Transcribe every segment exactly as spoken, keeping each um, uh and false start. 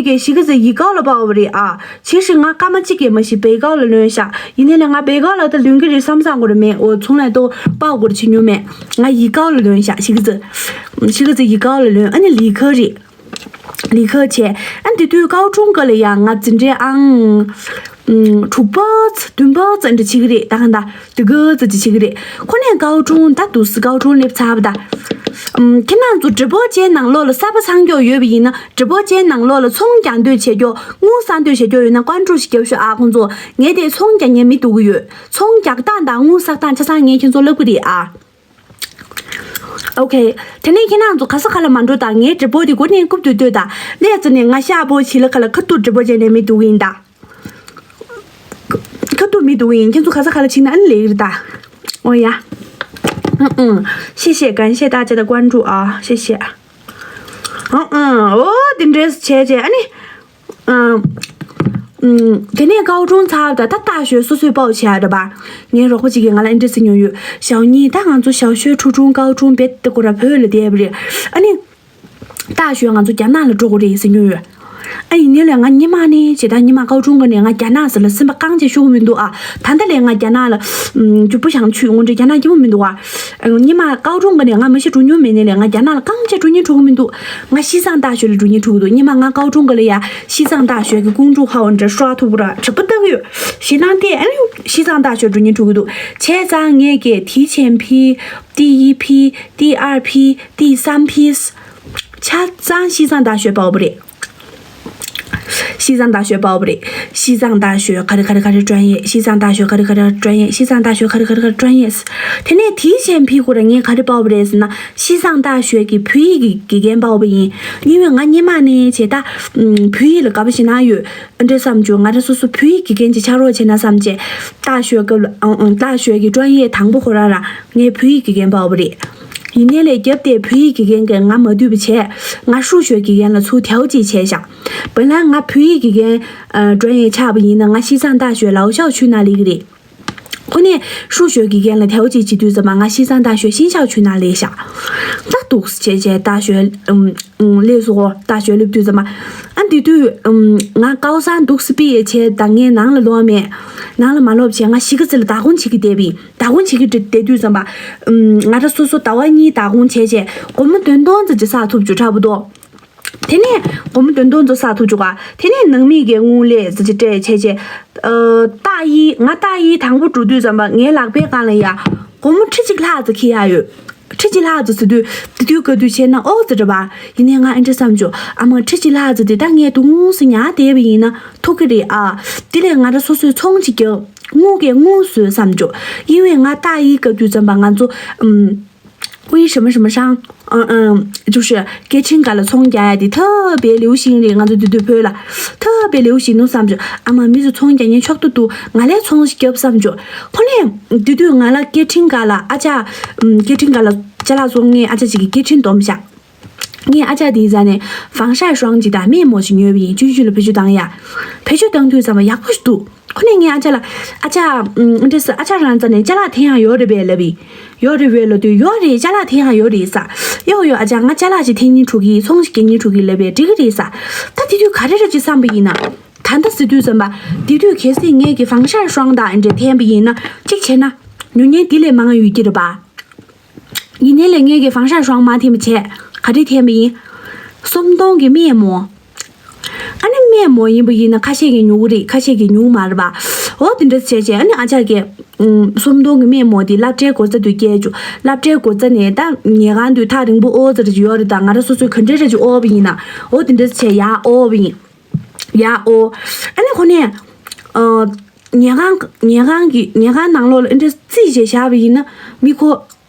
གི་གཞིས་ཀ་རྩེ་ཡིག་སྐོགས་ལ་སྤར་བ་རེད་ཨ། ཕྱིས་སུ་ང་སྐར་མ་གཅིག་གིས་མ་གཞི་བལ་སྐོགས་ལ་ལོན་ཤག་ཡིན་ནའི་ལས་ང་བལ་སྐོགས་ལ་ད་ལོན་གི་རེད་བསམ་བསམ་གོ་རེད་མེད། འོ་ཚོང་ལས་ཏོ་སྤར་གོ་རེད་བྱེད་མྱོང་མེད། ང་ཡིག་སྐོགས་ལ་ལོན་ཤག་གཞིས་ཀ་རྩེ། གཞིས་ཀ་རྩེ་ཡིག་སྐོགས་ལ་ལོན། ཨ་ནི་ལི་ཁ་རེད། ལི་ཁ་བྱས། ཨ་དེ་དུས་ཀའོ་ཀྲུང་ག་ལ་ཡང་ང་འཛིན་གྲྭའི་ཨང་། ཨུམ། དྲུག་པ་ཙམ་བདུན་པ་ཙམ་འདྲ་བྱེད་ཀྱི་རེད་ད་ག་འདྲ། དེ་ག་ཙམ་ཅིག་བྱེད་ཀྱི་རེད། ཁོ་ནས་ཀའོ་ཀྲུང་ད་དུ་སི་ཀའོ་ཀྲུང་སླེབས་ཚར་བ་ད། ཨུམ། ཁྱེད་རང་ཚོ་ཌི་པོ་ཅན་ནང་ལོགས་ལ་གསར་པ་ཚང་སྐྱོག་ཡོད་པ་ཡིན་ན་ཌི་པོ་ཅན་ནང་ལོགས་ལ་ཚོང་རྒྱག་འདོད་བྱེད་སྐྱོག་དངུལ་བསགས་འདོད་བྱེད་སྐྱོག་ཡོད་ན་ཀོན་ཀྲུ་ཞིག་རྒྱབ་ཤོག་ཨ། ཁོང་ཚོ་ངས་དེ་ཚོང་རྒྱག་མཁན་མི་འདུག་གི་ཡོད། ཚོང་རྒྱག་སྟངས་དང་དངུལ་བསགས་སྟངས་ཆ་ཚང་ངས་ཁྱེད་ཚོ་ལབ་གི་རེད་ཨ། ཨོ་ཁེ། དེ་ནས་ཁྱེད་རང་ཚོ་ག་ས་ག་ལ་མ་འགྲོ་དང་། ངའི་ཌི་པོ་དེ་སྒོ་ནས་རྐུབ་ཏུ་ལྟོས་དང་། ལས་ཚོ་ནས་ང་ཤག་པོ་བྱི་ལ་ཁ་ལ་ཁ་ཐུག་ཌི་པོ་བྱས་ནས་མི་འདུག་ཡིན་ད། ཁ་ཐུག་མི་འདུག་ཡིན། ཁྱེད་ཚོ་ག་ས་ག་ལ་ཕྱིན་ན་ཨ་ནི་ལེགས་རེད་ད། ཨོ་ཡ། ཨང་ཨང་། 谢谢感谢大家的关注啊，谢谢。 ཨང་ཨང་། འོ་དེ་འདྲས་བྱས་བྱས་ཨ་ནི། ཨང་། ཨང་། དེ་ནས་ཀའོ་ཀྲུང་ཚར་བ་ད་ད་ལྟ་ཞོལ་སོ་སོས་པའོ་བྱས་རེད་པ། ངའི་རོགས་པ་གཅིག་གིས་ང་ལ་ཨེ་འདྲས་ཟེར་མྱོང་ཡོད། ཞའོ་ཉི་ད་ང་ཚོ་ཞའོ་ཞོལ་ཁྲུའུ་ཀྲུང་ཀའོ་ཀྲུང་རྦད་དེ་ཁོ་ར་བོད་ལ་བསྡད་པ་རེད། ཨ་ནི། ད་ཞོལ་ང་ཚོ་རྒྱ་ནག་ལ་འགྲོ་དགོས་རེད་ཟེར་མྱོང་ཡོད། ཨ་ཡིན་ནའི་ལས་ང་སྔོན་མ་ནས་བྱས་ད་སྔོན་མ་ཀའོ་ཀྲུང་གི་ནས་ང་རྒྱ་ནག་ཟེར་ལ་སེམས་པ་རྐང་རྗེས་ཤོར་གི་མི་འདུག་ཨ། ད་ལྟ་ལས་ང་རྒྱ་ནག་ལ་ཨམ། ཇུ་པུ་ཞང་ཆུས་དངོས་འབྲེལ་རྒྱ་ནག་སྐྱིད་པོ་མི་འདུག་ཨ། སྔོན་མ་ཀའོ་ཀྲུང་གི་ནས་ང་མ་གཞི་འགྲོ་མྱོང་མེད་ནའི་ལས་ང་རྒྱ་ནག་ལ་རྐང་རྗེས་འགྲོ་སྙིང་བྲོ་གི་མི་འདུག་ང་ཤི་ཙང་ཏ་ཞོལ་ལ་འགྲོ་སྙིང་བྲོ་གི་འདུག་སྔོན་མ་ང་ཀའོ་ཀྲུང་གི་ལ་ཡ་ཤི་ཙང་ཏ་ཞོལ་གི་ཀུང་ཀྲུའུ་ཧའོ་འདྲ་ཧྲོ་ཐུག་པོ་ར་གྲིབ་པ་ལྟ་གི་ཡོད། ཞེ་སྡང་དེ་ཨ་ནི་ཤི་ཙང་ཏ་ཞོལ་འགྲོ་སྙིང་བྲོ་གི་འདུག་བྱས་ཙང་ངས་ཀྱི་提前批། 第一批། 第二批། 第三批། ཆ་ཚང་ཤི་ཙང་ཏ་ཞོལ་པའོ་པོ་རེད། ཤི་ཙང་ཏ་ཞོལ་པའོ་པོ་རེད། ཤི་ཙང་ཏ་ཞོལ་ག་རེ་ག་རེ་ག་རེ་专业། ཤི་ཙང་ཏ་ཞོལ་ག་རེ་ག་རེ་专业། ཤི་ཙང་ཏ་ཞོལ་ག་རེ་ག་རེ་ག་རེ་专业། དེ་ནས་提前批སྐོར་ངས་ག་རེ་པའོ་པོ་རེད་ཟེར་ན་ཤི་ཙང་ཏ་ཞོལ་གྱི་བོད་ཡིག་གི་དགེ་རྒན་པའོ་པོ་ཡིན། ཡིན་བས་ང་སྔོན་མ་ནས་བྱས་ད་བོད་ཡིག་ལ་དགའ་པོ་ཞེ་དྲག་ཡོད། འདྲ་བསམ་བྱུང་ང་རང་སོ་སོ་བོད་ཡིག་དགེ་རྒན་གྱི་ཕྱག་རོགས་བྱས་ན་བསམ་བྱས། ཏ་ཞོལ་སྐབས་ལ་ཨང་ཨང་ཏ་ཞོལ་གྱི་专业དང་པོ་ཁོ་རང་རང་ངའི་བོད་ཡིག་དགེ་རྒན་པའོ་པོ་རེད། ཡིན་ནའི་ལས་རྒྱབ་དེ་བོད་ཡིག་དགེ་རྒན་གྱིས་ང་མ་འདུས་པ་བྱས། ང་数学དགེ་རྒན་ལ་ཚུར་调剂བྱས་བཞག་བོད་ལ་ང་བོད་ཡིག་དགེ་རྒན་专业ཆགས་པ་ཡིན་ན་ང་西藏大学 老校去那里རེད། ཁོ་ནས་数学དགེ་རྒན་ལ་调剂བྱེད་དུས་ཙམ་པ་ང་西藏大学 新校区那里བཞག་ད་འདུག་བྱས་བྱས་大学 ཨུམ། ཨུམ། སླེབས་སོང་ད་ཞོལ་སླེབས་དུས་ཙམ་པ། ཨ་འདི་དུས་ཨུམ། ང་ཀའོ་སང་འདུག་སི་པི་ཡེ་བྱས་ད་ངས་ནང་ལ་ལོག་མེད། ནང་ལ་མ་ལོག་བྱས་ང་གཞིས་ཀ་རྩེ་ལ་བདག་ཁོངས་བྱེད་ཀྱི་བསྡད་པས། བདག་ཁོངས་བྱེད་ཀྱི་བསྡད་དུས་ཙམ་པ། ཨུམ། ང་རང་སོ་སོ་ཟླ་བ་གཉིས་བདག་ཁོངས་བྱས་བྱས་སྒོར་མོ་བདུན་སྟོང་ཙམ་ཅིག་བསགས་ཐུབ་བྱུང་འདྲ་པོ་འདུག་དེ་ནས་སྒོར་མོ་བདུན་སྟོང་ཙམ་བསགས་ཐུབ་བྱུང་ག་དེ་ནས་ནང་མི་གིས་དངུལ་ལས་ཙམ་ཅིག་སྤྲད་བྱས་བྱས། ཨ། ཏ་ཡི་ང་ཏ་ཡི་དང་པོ་འགྲོ་དུས་ཙམ་པ་ངའི་ལག་པའི་སྒང་ལ་ཡ་སྒོར་མོ་ཁྲི་གཅིག་ལྷག་ཙམ་འཁྱེར་ཡ་ཡོད། ཁྲི་གཅིག་ལྷག་ཙམ་ཟེར་དུས་དེ་དུས་དགའ་སྡུག་བྱས་ན་ཨོ་ཙི་འདྲ་པ། ཡིན་ནའི་ང་ཨེ་འདྲ་བསམ་བྱུང་ཨ་མ་ཁྲི་གཅིག་ལྷག་ཙམ་དེ་ད་ངས་དུང་སི་ཉར་བསྡད་པ་ཡིན་ན་ཐུག་གི་རེད་ཨ། དེ་ལས་ང་རང་སོ་སོས་ཚོང་ཅིག་རྒྱག་དངུལ་གྱིས་དངུལ་བཟོས་བསམ་བྱུང་། ཡིན་བས་ང་ཏ་ཡི་སྐབས་དུས་ཙམ་པ་ང་ཚོ་ཨམ། 为什么什么商 ཨང་ཨང་། 就是 སྐད་འཕྲིན་སྒང་ལ་ཚོང་རྒྱག་ཡ་དེ་ཐབས་པའི་ལེའུ་ཤིང་རེད། ང་ཚོ་དེ་དུས་བོད་ལ་ཐབས་པའི་ལེའུ་ཤིང་ནུ་བསམ་བྱུང་ཨ་མ་མི་ཚོ་ཚོང་རྒྱག་མཁན་ཆོག་ཏུ་འདུག་ང་ལས་ཚོང་ཞིག་རྒྱབ་བསམ་བྱུང་། ཁོ་ནས་དེ་དུས་ང་ལ་སྐད་འཕྲིན་སྒང་ལ་ཨ་ཅག་ཨམ། སྐད་འཕྲིན་སྒང་ལ་ཅ་ལག་བཙོང་མཁན་ཨ་ཅག་ཅིག་གིས་སྐད་འཕྲིན་སྡོམ་བཞག་ངས་ཨ་ཅག་དེའི་རྩ་ནས་防晒霜ཅིག་དང་面膜ཞིག་ཉོས་པ་ཡིན། ཅུན་ཞུ་ལ་བེད་སྤྱོད་བཏང་ཡ། བེད་སྤྱོད་བཏང་དུས་ཙམ་པ་ཡག་པོ་ཞིག་འདུག་ཁོ་ནས་ངས་ཨ་ཅག་ལ་ཨ་ཅག་ཨུམ། འདྲ་སི་ཨ་ཅག་རང་རྩ་ནས་ཅ་ལག་འཐེན་ཡ་ཡོད་རེད་པས་ལབ་ཡིན། ཡོད་རེད་པས་ལབ་དུས་ཡོད་རེད། ཅ་ལག་འཐེན་ཡ་ཡོད་རེད་ས། ཡོད་ཡོད་ཨ་ཅག་ང་ཅ་ལག་ཅིག་འཐེན་སྙིང་བྲོ་གི་ཚོང་ཞིག་རྒྱག་སྙིང་བྲོ་གི་ལབ་པས་འགྲིག་གི་རེད་ས། ད་དེ་དུས་ག་རེ་རེད་ཅེས་བསམ་པ་ཡིན་ན། ད་ལྟ་ཟེར་དུས་ཙམ་པ་དེ་དུས་གལ་སྲིད་ངས་ཀྱི་防晒霜དང་ཨེ་འདྲ་འཐེན་པ་ཡིན་ན་གཅིག་བྱས་ན་ཉོ་མཁན་དེ་ལས་མང་ཡོད་ཀྱི་རེད་པ། ཡིན་ནའི་ལས་ངས་ཀྱི་防晒霜མ་འཐེན་པ་བྱས་ག་རེ་འཐེན་པ་ཡིན། སུམ་སྟོང་གི་面膜། ཨ་ནི་面膜ཡིན་པ་ཡིན་ན་ཁ་ཤས་ཀྱིས་ཉོ་གི་རེད། ཁ་ཤས་ཀྱིས་ཉོ་མ་རེད་པ། འོ་དེ་འདྲ་བྱས་བྱས་ཨ་ནི་ཨ་ཅག་གིས་ཨུམ། སུམ་སྟོང་གི་面膜དེ་སློབ་གྲྭའི་སྒོ་རྩ་དུ་བསྐྱལ་བཅུག་སློབ་གྲྭའི་སྒོ་རྩ་ནས་ད་ཉལ་ཁང་དུ་ཐག་རིང་པོ་ཨོ་ཙི་རེ་ཅིག་ཡོད་རེད། ད་ང་རང་སོ་སོའི་ག་འདྲ་རེ་ཅིག་ཨོ་བ་ཡིན་ན་འོ་དེ་འདྲ་བྱས་ཡར་ཨོ་བ་ཡིན། ཡ་ཨོ། ཨ་ནི་ཁོ་ནས། ཨ། ཉལ་ཁང་ཉལ་ཁང་གི་ཉལ་ཁང་ནང་ལོགས་ལ་ཨེ་འདྲ་རྩིས་བྱས་བཞག་པ་ཡིན་ན་མི་ཁོ།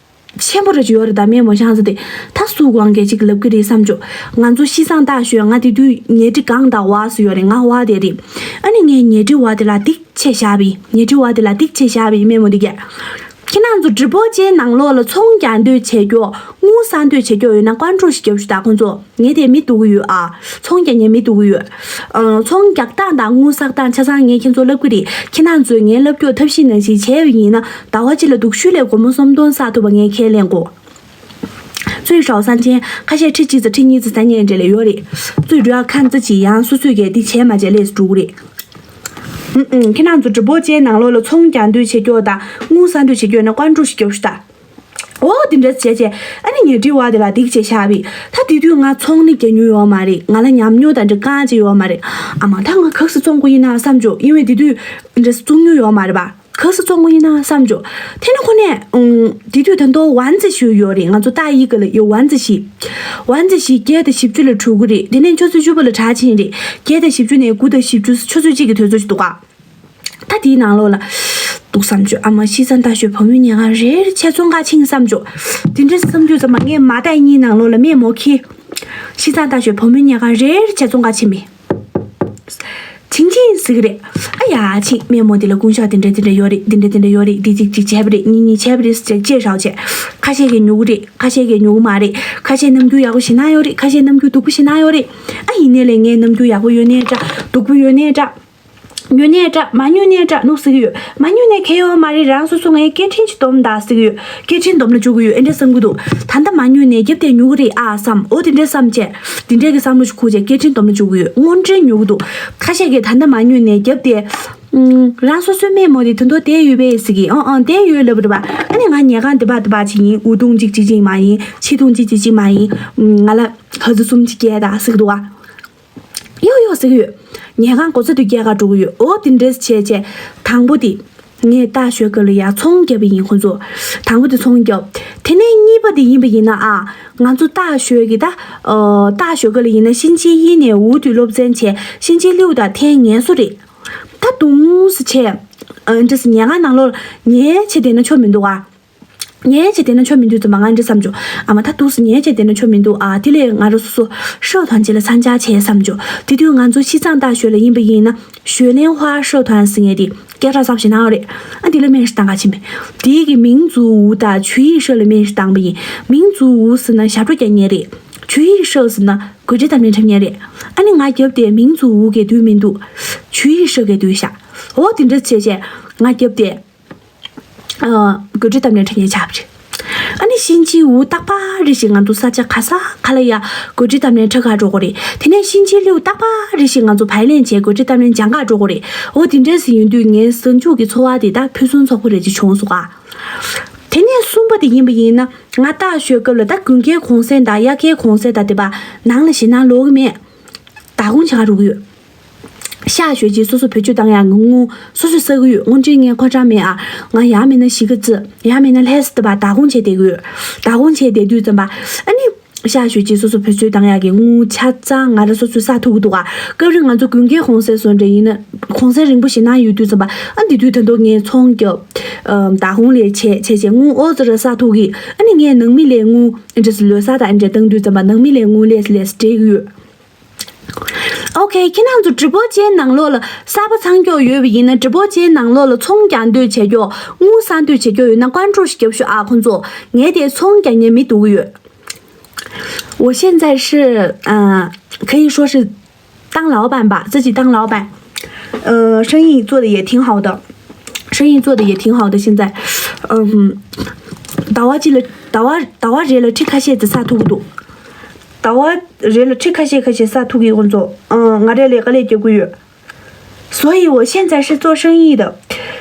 ཆེན་པོ་རེ་ཅིག་ཡོད་རེད་ད་面膜ཞང་ཚ་དེ། ད་སུ་གང་གལ་ཅིག་ལབ་ཀྱི་རེད་བསམ་བྱུང་། ང་ཚོ་西藏大学ང་དེ་དུས་ཉལ་ཁྲི་གང་དང་བ་སུ་ཡོད་རེད་ང་བ་དེ་རེད། ཨ་ནི་ངས་ཉལ་ཁྲི་བ་དེ་ལ་ཏིག་ཆེ་བཞག་པ་ཡིན། ཉལ་ཁྲི་བ་དེ་ལ་ཏིག་ཆེ་བཞག་པ་ཡིན་面膜དེ་གས། ཁྱེད་རང་ཚོ་直播间ནང་ལོགས་ལ་ཚོང་རྒྱག་འདོད་བྱེད་ཀྱོག་དངུལ་བསགས་འདོད་བྱེད་ཀྱོག་ཡོད་ན་关注ཞིག་རྒྱབ་ཤོག་ད་ཁོང་ཚོ། ངས་དེ་མི་འདུག་གི་ཡོད་ཨ། ཚོང་རྒྱག་མཁན་མི་འདུག་གི་ཡོད། ཨ། ཚོང་རྒྱག་སྟངས་དང་དངུལ་བསགས་སྟངས་ཆ་ཚང་ངས་ཁྱེད་ཚོ་ལབ་གི་རེད། ཁྱེད་རང་ཚོས་ངའི་ལབ་རྒྱུ་ཐབས་ཤེས་ནང་བཞིན་བྱས་པ་ཡིན་ན་ཟླ་བ་གཅིག་ལ་སྡུག་ཤོས་ལས་སྒོར་མོ་སུམ་སྟོང་བསགས་ཐུབ་པ་ངས་ཁས་ལེན་དགོས། 最少三千། ཁ་ཤས་ཁྲི་གཅིག་ཙམ་ཁྲི་གཉིས་ཙམ་ཟ་མཁན་འདྲ་ལ་ཡོད་རེད། 最主要看自己། ཡང་སོ་སོས་ཀྱི་འདི་བྱས་མ་བྱས་ལས་སུ་འགྲོ་གི་རེད། ཨུམ་ཨུམ། ཁྱེད་རང་ཚོ་直播间་ནང་ལོགས་ལ་ཚོང་རྒྱག་འདོད་བྱེད་ཀྱོག་དང་དངུལ་བསགས་འདོད་བྱེད་ཀྱོག་ན་ཀོན་ཀྲུག་ཞིག་རྒྱོབ་ཤོག་ད། འོ་དེ་འདྲ་བྱས་བྱས་ཨ་ནི་ཉལ་ཁྲི་བ་དེ་ལ་སྡིག་བྱས་བཞག་པས། ད་དེ་དུས་ང་ཚོང་ནི་རྒྱག་མྱོང་ཡོད་མ་རེད། ང་ལ་ཉམས་མྱོང་དང་འདྲ་གང་ཅི་ཡོད་མ་རེད། ཨ་མ་ད་ང་ག་སེ་བཙོང་དགོས་ཡིན་ན་བསམ་བྱུང་། ཡིན་ནའི་དེ་དུས་འདྲ་བཙོང་མྱོང་ཡོད་མ་རེད་པ། ག་སེ་བཙོང་དགོས་ཡིན་ན་བསམ་བྱུང་། དེ་ནི་ཁོ་ནས་ཨུམ། དེ་དུས་ད་དུང་丸子ཞུ་ཡོད་རེད། ང་ཚོ་大一个ལ་ཡོད་丸子ཞིག丸子ཞིག་བརྒྱད་དང་བཞི་བཅུ་ལ་འགྲོ་གི་རེད། དེ་ནས་ཆུ་ཚོད་བཅུ་པ་ལ་དྲག་ཕྱིན་རེད། བརྒྱད་དང་བཞི་བཅུ་ནས་དགུ་དང་བཞི་བཅུ། ཆུ་ཚོད་གཅིག་གི་དུས་ཚོད་ཅིག་འདུག་ག་ད་དེའི་ནང་ལོགས་ལ་འདུག་བསམ་བྱུང་། ཨ་མ་西藏大学བུ་མོའི་ཉལ་ཁང་རེ་རེ་བྱས་བཙོང་ག་ཕྱིན་བསམ་བྱུང་། དེ་འདྲ་བསམ་དུས་ཙམ་པ་ངས་མ་ལྟ་གཉིས་ནང་ལོགས་ལ་སྨན་མོ་ཁྱི། 西藏大学བུ་མོའི་ཉལ་ཁང་རེ་རེ་བྱས་བཙོང་ག་ཕྱིན་པས། ཆིང་ཆིང་ཟེར་གི་རེད། ཨ་ཡ་ཆིང་། སྨན་མོ་འདི་ལ་ཀུན་ཤག་དེ་འདྲ་དེ་འདྲ་ཡོད་རེད། འདི་འདྲ་དེ་འདྲ་ཡོད་རེད། འདི་གཅིག་གཅིག་བྱས་པ་རེད། གཉིས་གཉིས་བྱས་པ་རེད་ཟེར་བྱས་ཞའོ་བྱས། ཁ་ཤས་ཀྱིས་ཉོ་གི་རེད། ཁ་ཤས་ཀྱིས་ཉོ་གི་མ་རེད། ཁ་ཤས་རྣམ་འགྱུར་ཡག་པོ་ཞིག་ན་ཡོད་རེད། ཁ་ཤས་རྣམ་འགྱུར་སྡུག་པོ་ཞིག་ན་ཡོད་རེད། ཨ་ཡིན་ནའི་ལས་ངའི་རྣམ་འགྱུར་ཡག་པོ་ཡོད་ནའི་འདྲ། སྡུག་པོ་ཡོད་ནའི་འདྲ། ཉོས་ནའི་འདྲ། མ་ཉོས་ནའི་འདྲ་ནུག་ཟེར་གི་ཡོད། མ་ཉོས་ནའི་ཁྱད་ཡོད་མ་རེད། རང་སོ་སོ་ངའི་སྐད་འཕྲིན་ཅིག་སྡོམ་ད་ཟེར་གི་ཡོད། སྐད་འཕྲིན་སྡོམ་ལ་འཇུག་གི་ཡོད། ཨེ་འདྲ་བསམ་གི་འདུག་ད་ལྟ་མ་ཉོས་ནའི་རྒྱབ་དེ་ཉོ་གི་རེད་ཨ་བསམ། འོ་དེ་འདྲ་བསམ་བྱས། དེ་འདྲའི་གི་བསམ་བློ་ཞིག་འཁོར་བྱས་སྐད་འཕྲིན་སྡོམ་ལ་འཇུག་གི་ཡོད། དངོས་འབྲེལ་ཉོ་གི་འདུག་ཁ་ཤས་ཀྱིས་ད་ལྟ་མ་ཉོས་ནའི་རྒྱབ་དེ། ཨུམ། རང་སོ་སོའི་སྨན་མོ་དེ་དོན་དུ་བསྡད་ཡོད་པས་ཟེར་གི། ཨང་ཨང་བསྡད་ཡོད་ལབ་རེད་པ། ཨ་ནི་ང་ཉལ་ཁང་འདི་པ་འདི་པ་ཅིག་ཡིན། འུ་དུང་གཅིག་གཅིག་ཅིག་མ་ཡིན། ཆེ་དུང་གཅིག་གཅིག་ཅིག་མ་ཡིན། ང་ལ་ཧ་ཙི་གསུམ་གཅིག་སྐྱེལ་ད་ཟེར་གི་འདུག་ག་ཡོ་ཡོ་ཟེར་གི་ཡོད། ཉལ་ཁང་སྒོ་རྩ་དུ་སྐྱེལ་ག་འགྲོ་གི་ཡོད། འོ་དེ་འདྲས་བྱས་བྱས། དང་པོ་དེ། ངས་大学སྐབས་ལ་ཡ་ཚོང་བརྒྱབ་པ་ཡིན་ཁོང་ཚོ། དང་པོ་དེ་ཚོང་བརྒྱབ། དེ་ནས་གཉིས་པ་དེ་ཡིན་པ་ཡིན་ན་ཨ། ང་ཚོ་大学གི་ད། ཨ།大学སྐབས་ལ་ཡིན་ན་星期一ནས་འུ་དུས་སློབ་ཚན་བྱས། 星期六དང་ཐེངས་ངལ་གསོ་རེད། ད་དུང་སེ་བྱས། ཨ། འདྲས་ཉལ་ཁང་ནང་ལོགས་ཉལ་བྱས་བསྡད་ན་ཆོ་མི་འདུག་ག་ཉལ་བྱས་བསྡད་ན་ཆོ་མི་འདུག་ཙམ་པ་ང་འདྲ་བསམ་བྱུང་། ཨ་མ་ད་འདུག་སེ་ཉལ་བྱས་བསྡད་ན་ཆོ་མི་འདུག་ཨ་དེ་ལས་ང་རང་སོ་སོ་社团ཅིག་ལ་参加བྱས་བསམ་བྱུང་། དེ་དུས་ང་ཚོ་西藏大学ལ་ཡིན་པ་ཡིན་ན་学联花社团ཟེར་མཁན་དེ་སྐད་གྲགས་ཚ་པོ་ཞིག་གནང་བ་རེད། ཨ་དེ་ལ་སྨན་ཞིག་བཏང་ག་ཕྱིན་པས། དེའི་གི་民族舞ད་曲艺社ལ་སྨན་ཞིག་བཏང་པ་ཡིན། 民族舞ཟེར་ན་ཞབས་བྲོ་རྒྱག་མཁན་རེད། 曲艺社ཟེར་ན་དགོད་བྲིས་གཏམ་ལེན་འཁྲབ་མཁན་རེད། ཨ་ནི་ང་རྒྱབ་དེ་民族舞གི་དུས་མི་འདུག 曲艺社གི་དུས་ཤག་འོ་དེ་འདྲ་བྱས་བྱས་ང་རྒྱབ་དེ། ཨ། དགོད་བྲིས་གཏམ་ལེན་འཁྲབ་མཁན་ཆགས་པ་རེད། ཨ་ནི་星期五རྟག་པར་རེ་བཞིན་ང་ཚོ་ས་ཆ་ག་ས་ག་ལ་ཡ་དགོད་བྲིས་གཏམ་ལེན་འཁྲབ་ག་འགྲོ་གི་རེད། དེ་ནས་星期六རྟག་པར་རེ་བཞིན་ང་ཚོ་排练བྱས་དགོད་བྲིས་གཏམ་ལེན་སྦྱང་ག་འགྲོ་གི་རེད། འོ་དེ་འདྲས་ཡིན་དུས་ངའི་གཟའ་མཇུག་གི་འཚོ་བ་དེ་ད་ཕུན་སུམ་ཚོགས་པོ་རེ་ཅིག་བྱུང་སོང་ག་དེ་ནས་གསུམ་པ་དེ་ཡིན་པ་ཡིན་ན་ང་大学སྐབས་ལ་ད་དགུན་ཁའི་གུང་སེང་དང་དབྱར་ཁའི་གུང་སེང་དང་དེ་པ་ནང་ལ་ཞེད་སྣང་ལོག་གི་མེད། 打工བྱེད་ག་འགྲོ་གི་ཡོད། 下学期སོ་སོ་བེད་སྤྱོད་བཏང་ཡག་གི་དངུལ་སོ་སོས་བསགས་ཀྱི་ཡོད། དངུལ་འབྲེལ་ངས་ཁོ་ཁྲ་མེད་ཨ། ང་ཡང་མིན་ན་གཞིས་ཀ་རྩི། ཡང་མིན་ན་ལྷ་ས་དེ་པ་打工བྱས་བསྡད་ཀྱི་ཡོད། 打工བྱས་བསྡད་དུས་ཙམ་པ་ཨ་ནི། 下学期སོ་སོ་བེད་སྤྱོད་བཏང་ཡག་གི་དངུལ་ཆ་ཚང་ང་རང་སོ་སོས་བསགས་ཐུབ་ཀྱི་འདུག་ག་སྐབས་རེ་ང་ཚོ་དགུན་ཁའི་གུང་སེང་སོགས་འདྲ་ཡིན་ན་གུང་སེང་རིང་པོ་ཞེད་སྣང་ཡོད་དུས་ཙམ་པ་ཨ་འདི་དུས་ད་དུང་ངས་ཚོང་རྒྱབ། ཨམ། 打工ལས་བྱས་བྱས་བྱས་དངུལ་ཨོ་ཙི་ར་བསགས་ཐུབ་ཀྱི། ཨ་ནི་ངས་ནང་མི་ལས་དངུལ་འདྲ་སེ་ལོ་གསར་དང་འདྲ་བཏང་དུས་ཙམ་པ་ནང་མི་ལས་དངུལ་ལས་ལས་སེ་སྤྲད་ཀྱི་ཡོད། OK ཁྱེད་རང་ཚོ་直播间ནང་ལོགས་ལ་གསར་པ་ཚང་ཀྱོག་ཡོད་པ་ཡིན་ན་直播间ནང་ལོགས་ལ་ཚོང་རྒྱག་འདོད་བྱེད་ཀྱོག་དངུལ་བསགས་འདོད་བྱེད་ཀྱོག་ཡོད་ན་ཀོན་ཀྲོ་ཞིག་རྒྱབ་ཤོག་ཨ་ཁོང་ཚོ། ངས་དེ་ཚོང་རྒྱག་མཁན་མི་འདུག་གི་ཡོད། 我现在是，呃，可以说是当老板吧，自己当老板。呃，生意做得也挺好的，生意做得也挺好的。现在，嗯，ཟླ་བ་གཅིག་ལ་ཟླ་བ་ཟླ་བ་རེ་ལ་ཁྲི་ཁ་ཤས་ཙམ་བསགས་ཐུབ་ཀྱི་འདུག་ཟླ་བ་རེ་ལ་ཁྲི་ཁ་ཤས་ཁ་ཤས་བསགས་ཐུབ་ཀྱི་ཁོང་ཚོ། ཨ། ང་རས་ལས་ཀ་ལས་རྒྱག་གི་ཡོད། 所以我现在是做生意的。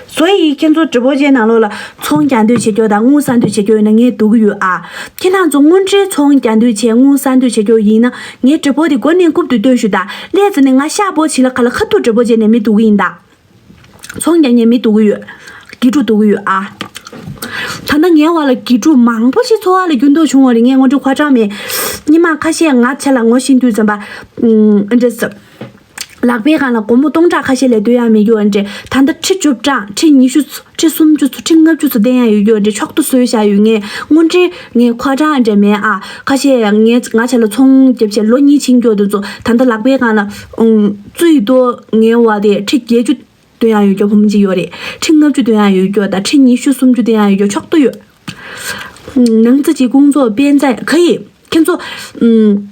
所以ཁྱེད་ཚོ་直播间ནང་ལོགས་ལ་ཚོང་རྒྱག་འདོད་བྱེད་ཀྱོག་དང་དངུལ་བསགས་འདོད་བྱེད་ཀྱོག་ཡོད་ན་ངས་འདུག་གི་ཡོད་ཨ། ཁྱེད་རང་ཚོ་དངུལ་འབྲེལ་ཚོང་རྒྱག་འདོད་བྱེད་དངུལ་བསགས་འདོད་བྱེད་ཀྱོག་ཡིན་ན་ངའི་直播དེ་མགོ་ནས་རྐུབ་ཏུ་སྟོན་ཞུ་ད། ལས་ཙི་ནས་ང་ཤ་པོ་བྱི་ལ་ཁ་ལ་ཁ་ཐུག直播间ནས་མི་འདུག་གི་ཡིན་ད། ཚོང་རྒྱག་མཁན་མི་འདུག་གི་ཡོད། དགེ་ཕྲུག་འདུག་གི་ཡོད་ཨ། ད་ལྟ་ངའི་བར་ལ་དགེ་ཕྲུག་མང་པོ་ཞིག་འཚོ་བ་ལ་འགྱུར་ལྡོག་བྱུང་བ་རེད། ངས་དངོས་འབྲེལ་ཁ་གྲག་མེད། ཉི་མ་ཁ་ཤས་ང་ཆ་ལ་ངོ་ཤེས་དུས་ཙམ་པ། ཨུམ། འདྲ་ཟེར། ལག་པའི་སྒང་ལ་སྒོར་མོ་སྟོང་ཕྲག་ཁ་ཤས་ལས་སྡོད་ཡག་མེད་རྒྱུ་འདྲ། ད་ལྟ་ཁྲི་བཅུ་གྲངས་ཁྲི་ཉི་ཤུ་ཚོ་ཁྲི་སུམ་ཅུ་ཚོ་ཁྲི་ལྔ་བཅུ་ཚོ་བསྟན་ཡག་ཡོད་རྒྱུ་འདྲ་ཕྱོགས་བསྡུ་བཟོས་བཞག་ཡོད། ངས་དངོས་འབྲེལ་ངས་ཁ་གྲག་འདྲ་མེད་ཨ། ཁ་ཤས་ངས་ང་ཆ་ལ་ཚོང་རྒྱབ་བྱས་ལོ་གཉིས་ཕྱིན་རྒྱུ་དེ་ཚོ་ད་ལྟ་ལག་པའི་སྒང་ལ་ཨུམ། བཙུད་དོ་ངའི་བ་དེ་ཁྲི་བརྒྱད་ཅུ་སྟོན་ཡག་ཡོད་རྒྱུ་བུ་མོ་གཅིག་ཡོད་རེད། ཁྲི་ལྔ་བཅུ་སྟོན་ཡག་ཡོད་རྒྱུ་དང་ཁྲི་ཉི་ཤུ་སུམ་ཅུ་སྟོན་ཡག་ཡོད་རྒྱུ་ཕྱོགས་བསྡུ་ཡོད། 能自己工作边在可以 ཁྱེད་ཚོ། ཨུམ།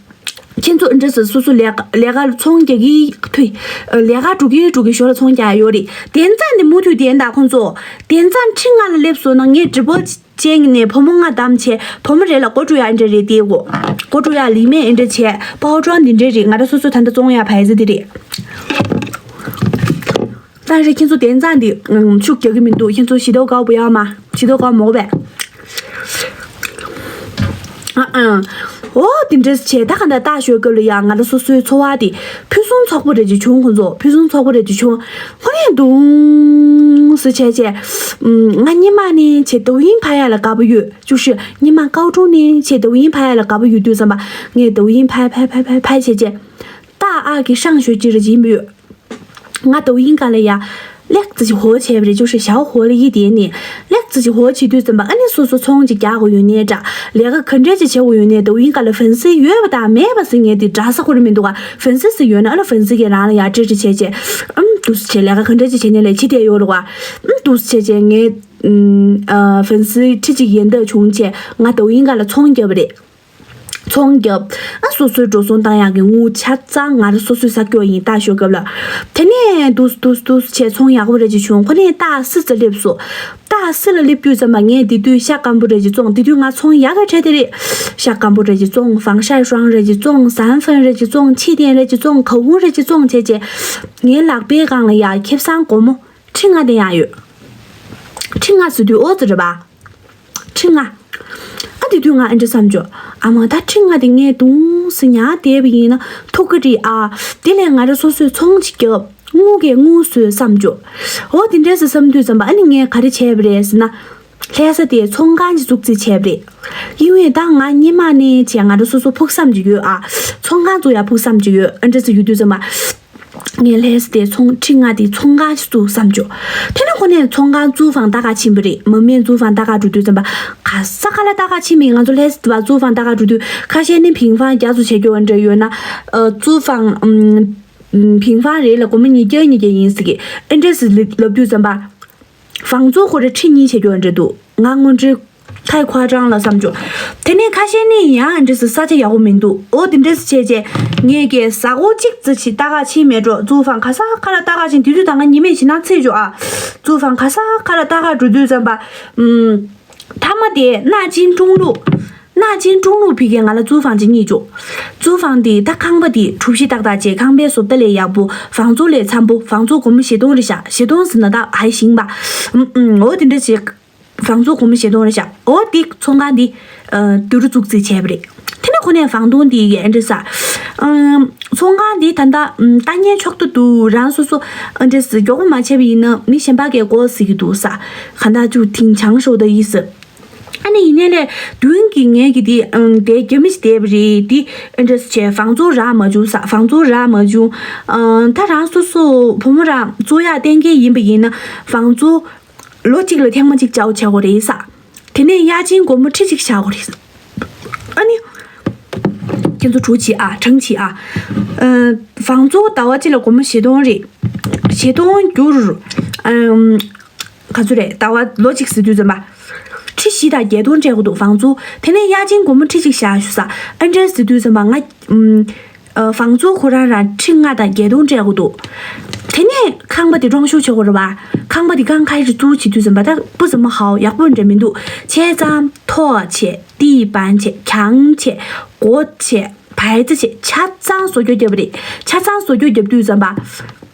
ཁྱེད་ཚོ་འདྲ་ཟེར་སོ་སོ་ལས་ཀ་ལས་ཀ་ཚོང་རྒྱག་གི་ཐུག་ལས་ཀ་འགྲོ་གི་འགྲོ་གི་ཞོར་ལ་ཚོང་རྒྱག་ཡོད་རེད། དེང་སང་འདི་མུ་མཐུད་དེ་ད་ཁོང་ཚོ། དེང་སང་ཁྲི་ལྔ་ལ་སླེབས་སོང་ན་ངས་直播 བྱས་ནས་བུ་མོ་ལྔ་བདམས་བྱས། བུ་མོ་རེ་ལ་སྒོར་དྲུག་ཡ་འདྲ་རེད་དེ་གོ། སྒོར་དྲུག་ཡ་ལི་མེ་འདྲ་བྱས། པའོ་ཀྲོང་འདི་འདྲ་རེད། ང་རང་སོ་སོ་ད་ལྟ་བཙོང་ཡ་བ་ཡ་ཟི་འདི་རེད། ད་རེས་ཁྱེད་ཚོ་དེང་སང་འདི་ཤུགས་རྒྱག་གི་མི་འདུག་ཁྱེད་ཚོ་ཞི་ཏོ་གའོ་བུ་ཡ་མ་ཞི་ཏོ་གའོ་མོ་བས། ཨ་ཨ། འོ་དེ་འདྲས་བྱས། ད་ག་འདྲ་ལྟ་ཞོར་སྐབས་ལ་ཡང་ང་རང་སོ་སོའི་འཚོ་བ་དེ་ཕུན་སུམ་ཚོགས་པོ་རེ་ཅིག་བྱུང་། ཁོང་ཚོ་ཕུན་སུམ་ཚོགས་པོ་རེ་ཅིག་བྱུང་། ཁོ་ནས་དུང་སུ་བྱས་བྱས། ང་སྔོན་མ་ནས་བྱས་དོ་ཡིན་ཕ་ཡ་ལ་དགའ་པོ་ཡོད། ཅུ་ཤི་སྔོན་མ་ཀའོ་ཀྲུང་ནས་བྱས་དོ་ཡིན་ཕ་ཡ་ལ་དགའ་པོ་ཡོད་དུས་ཙམ་པ་ངས་དོ་ཡིན་ཕ་ཕ་ཕ་ཕ་ཕ་བྱས་བྱས། ད་ཨ་གི་ཧྲང་ཞོ་ཅི་རེ་ཅིག་ཡིན་པ་ཡོད། ང་དོ་ཡིན་ག་ལ་ཡ། ལེགས་ཙི་ཞིག་ཧོ་བྱས་པ་རེད། ཅུ་ཤི་ཞའོ་ཧོ་ལ་ཡི་དེ་ནི། ལེགས་ཙི་ཞིག་ཧོ་བྱེད་དུས་ཙམ་པ་ཨ་ནི་སོ་སོ་ཚོང་ཅིག་རྒྱག་དགོས་ཡོད་ནའི་འདྲ། ལས་ཀ་ག་འདྲས་ཅིག་བྱེད་དགོས་ཡོད་ནའི་དོ་ཡིན་ག་ལ་ཧྥན་སི་ཡོད་པ་དང་མེད་པ་ཟེར་ངས་དེ་འདྲ་ས་ཁོ་ར་མི་འདུག་ག་ཧྥན་སི་ཟེར་ཡོད་ན་ཨ་ལ་ཧྥན་སི་གི་རང་ལ་ཡ་ཀྲི་ཀྲི་བྱས་བྱས། ཨམ་དུ་སུ་བྱས་ལས་ཀ་ག་འདྲས་ཅིག་བྱས་ནའི་ལས་བྱེད་དེ་ཡོད་རེད་བ། ཨམ་དུ་སུ་བྱས་བྱས་ངས། ཨམ་ཨ་ཧྥན་སི་ཁྲི་གཅིག་ཡན་ལྟ་བྱུང་བྱས་ང་དོ་ཡིན་ག་ལ་ཚོང་བརྒྱབ་པ་རེད། ཚོང་བརྒྱབ། ཨ་སོ་སོའི་འགྲོ་སོང་བཏང་ཡག་གི་དངུལ་ཆ་ཚང་ང་རང་སོ་སོའི་ས་སྐྱོ་ཡིན་ལྟ་ཞོར་སྐབས་ལ། དེ་ནས་དུས་དུས་དུས་བྱས་ཚོང་ཡག་པོ་རེ་ཅིག་བྱུང་། ཁོ་ནས་ཏ་སི་ཙི་སླེབས་སོ། ཏ་སི་ལ་སླེབས་དུས་ཙམ་པ་ངས་དེ་དུས་ཤ་སྐམ་པོ་རེ་ཅིག་བཙོང་། དེ་དུས་ང་ཚོང་ཡག་ག་འཕྲད་དེ་རེད། ཤ་སྐམ་པོ་རེ་ཅིག་བཙོང་། ཧྥང་ཧྲའེ་ཧྲང་རེ་ཅིག་བཙོང་། ཟན་ཧྥན་རེ་ཅིག་བཙོང་། ཕྱེ་ཐེན་རེ་ཅིག་བཙོང་། གའུ་ཧུང་རེ་ཅིག་བཙོང་བྱས་བྱས། ངའི་ལག་པའི་སྒང་ལ་ཡ་ཁེ་བཟང་སྒོར་མོ་ཁྲི་ལྔ་དེ་ཡང་ཡོད། ཁྲི་ལྔ་ཟེར་དུས་ཨོ་ཙི་རེད་པ། ཁྲི་ལྔ། ཨ་དེ་དུས་ང་ཨ་འདྲ་བསམ་བྱུང་། ཨ་མ་ད་ཁྲི་ལྔ་དེ་ངས་དུང་སི་ཉར་བསྡད་པ་ཡིན་ན་ཐུག་གི་རེད་ཨ། དེ་ལས་ང་རང་སོ་སོས་ཚོང་ཅིག་བརྒྱབ། དངུལ་གྱི་དངུལ་བཟོས་བསམ་བྱུང་། འོ་དེ་འདྲས་སེ་བསམ་དུས་ཙམ་པ་ཨ་ནི་ངས་ག་རེ་བྱས་པ་རེད་ཟེར་ན། ལྷ་ས་དེ་ཚོང་ཁང་ཅིག་བཙུགས་རྩིས་བྱས་པ་རེད། ཡིན་ཡང་ད་ང་སྔོན་མ་ནས་བྱས་ང་རང་སོ་སོ་ཕུགས་བསམ་ཅིག་ཡོད་ཨ། ཚོང་ཁང་བཙུགས་ཡ་ཕུགས་བསམ་ཅིག་ཡོད། ཨ་འདྲས་སེ་ཡོད་དུས་ཙམ་པ། ངས་ལྷ་ས་དེ་ཚོང་ཁྲི་ལྔ་དེ་ཚོང་ཁང་ཞིག་བཙུགས་བསམ་བྱུང་། དེ་ནས་ཁོ་ནས་ཚོང་ཁང་ཙུའུ་ཧྥང་ལྟ་ག་ཕྱིན་པ་རེད། མ་སྨད་ཙུའུ་ཧྥང་ལྟ་ག་འགྲོ་དུས་ཙམ་པ། ག་ས་ག་ལ་ལྟ་ག་ཕྱིན་པ་ཡིན། ང་ཚོ་ལྷ་ས་དེ་བ་ཙུའུ་ཧྥང་ལྟ་ག་འགྲོ་དུས་ཁ་ཤས་ནི་ཕིང་ཧྥང་རྒྱ་མཚོ་བྱེད་རྒྱུ་འདྲ་ཡོད་ན། ཨ་ཙུའུ་ཧྥང་ཨམ། ཕིང་ཧྥང་རེ་ལ་སྒོར་མོ་ཉིས་བརྒྱ་ཉིས་བརྒྱ་ཡིན་ཟེར་གི། ཨེ་འདྲས་ལབ་དུས་ཙམ་པ། ཧྥང་ཙུའུ་ཁོ་ར་ཁྲི་གཉིས་བྱེད་རྒྱུ་འདྲ་འདུག་ང་དངོས་འབྲེལ་ཐའི་ཁོ་ཀྲང་ལ་བསམ་བྱུང་། དེ་ནས་ཁ་ཤས་ནི་ཡང་འདྲ་ཟེར་ས་ཆ་ཡག་པོ་མི་འདུག་འོ་དེ་འདྲ་ཟེར་བྱས་བྱས། ངས་ཀྱི་ཟ་སྒོར་གཅིག་ཙི་ཞིག་ལྟ་ག་ཕྱིན་མེད་འགྲོ། ཙུའུ་ཧྥང་ག་ས་ག་ལ་ལྟ་ག་ཕྱིན། དེ་དུས་ད་ང་ཉི་མས་ཕྱི་ནང་ཚེས་འཇོག་ཨ། ཙུའུ་ཧྥང་ག་ས་ག་ལ་ལྟ་ག་འགྲོ་དུས་ཙམ་པ། ཨུམ། མཐའ་མ་དེ་ནག་ཅིང་ཀྲུང་ལུགས། ནག་ཅིང་ཀྲུང་ལུགས་ཕི་གེ་ང་ལ་ཙུའུ་ཧྥང་ཅིག་རྙེད་བྱུང་། ཙུའུ་ཧྥང་དེ་ད་ཁང་པ་དེ་གྲུ་བཞི་ཏག་ཏག་བྱས། ཁང་པའི་བཟོ་ལྟ་ལས་ཡག་པོ། ཧྥང་ཙུའུ་ལས་འཚམ་པོ། ཧྥང་ཙུའུ་སྒོར་མོ་བཞི་སྟོང་རེད་ཤག་བཞི་སྟོང་ཟེར་ན་ད་ཧའི་ཤིང་པ། ཨུམ་ཨུམ། འོ་དེ་འདྲ་བྱས། ཧྥང་ཙུའུ་སྒོར་མོ་བཞི་སྟོང་རེད་ཤག་འོ་དེ་ཚོང་ཁང་འདི། ཨ་དུ་རུ་བཙུགས་རྩིས་བྱས་པ་རེད། དེ་ནས་ཁོ་ནས་ཧྥང་ཏུང་འདི་ཡི་ཨ་འདྲ་ས། ཨམ། ཚོང་ཁང་འདི་ད་ལྟ་ཨམ་ལྟ་ཉན་ཆོག་ཏུ་འདུག་རང་སོ་སོ་ཨ་འདྲ་ས་མགྱོགས་པོ་མ་བྱས་པ་ཡིན་ན་མི་གཞན་པ་གས་སྒོ་ཟེར་གི་འདུག་ས། ག་ད་ཅུ་ཐིང་ཆང་ཤོག་ད་ཡིས། ཨ་ནི་ཡིན་ནའི་ལས་མདུན་གྱི་ངས་ཀྱི་འདི་ཨམ་དེ་རྒྱ་མི་ཞིག་བསྡད་པ་རེད། འདི་ཨ་འདྲ་ས་བྱས་ཧྥང་ཙུའུ་རག་མ་བྱུང་ས། ཧྥང་ཙུའུ་རག་མ་བྱུང་། ཨ་ད་རང་སོ་སོ་བུ་མོ་རང་བཙུགས་ཡག་གཏན་འཁེལ་ཡིན་པ་ཡིན་ན་ཧྥང་ཙུའུ། ལོ་གཅིག་ལ་ཐེངས་མ་གཅིག་བཅའ་བཅའ་དགོས་རེད་ས། དེ་ནས་གཡར་ཆེན་སྒོར་མོ་ཁྲི་གཅིག་བཞག་དགོས་རེད། ཨ་ནི། ཁྱེད་ཚོ་གྲུ་བྱེད་ཨ། གྲངས་བྱེད་ཨ། ཨ་ཧྥང་ཙུའུ་ཟླ་བ་གཅིག་ལ་སྒོར་མོ་བཞི་སྟོང་རེད། བཞི་སྟོང་བསྒྱུར། ཨམ། ག་ཚོད་རེད། ཟླ་བ་ལོ་གཅིག་ཟེར་དུས་ཙམ་པ། ཁྲི་བཞི་དང་བརྒྱད་སྟོང་སྤྲད་དགོས་འདུག་ཧྥང་ཙུའུ། དེ་ནས་གཡར་ཆེན་སྒོར་མོ་ཁྲི་གཅིག་བཞག་ཞུ་ས། ཨ་འདྲ་ཟེར་དུས་ཙམ་པ་ང་། ཨམ། ཨ་ཧྥང་ཙུའུ་ཁོ་རང་རང་ཁྲི་ལྔ་དང་བརྒྱད་སྟོང་སྤྲད་དགོས་འདུག་དེ་ནས་ཁང་པ་དེ་ཀྲོང་ཤུ་བྱེད་དགོས་རེད་བ། ཁང་པ་དེ་གང་ག་རེ་བཙུགས་བྱེད་དུས་ཙམ་པ་ད་不怎么好། ཡག་པོ་འདྲ་མི་འདུག་བྱས་ཙང་ཐོག་བྱས། 地板བྱས། 墙བྱས། 国旗བྱས། 牌子བྱས། ཆ་ཚང་བཟོ་བཅོས་བརྒྱབ་པ་རེད། ཆ་ཚང་བཟོ་བཅོས་བརྒྱབ་དུས་ཙམ་པ།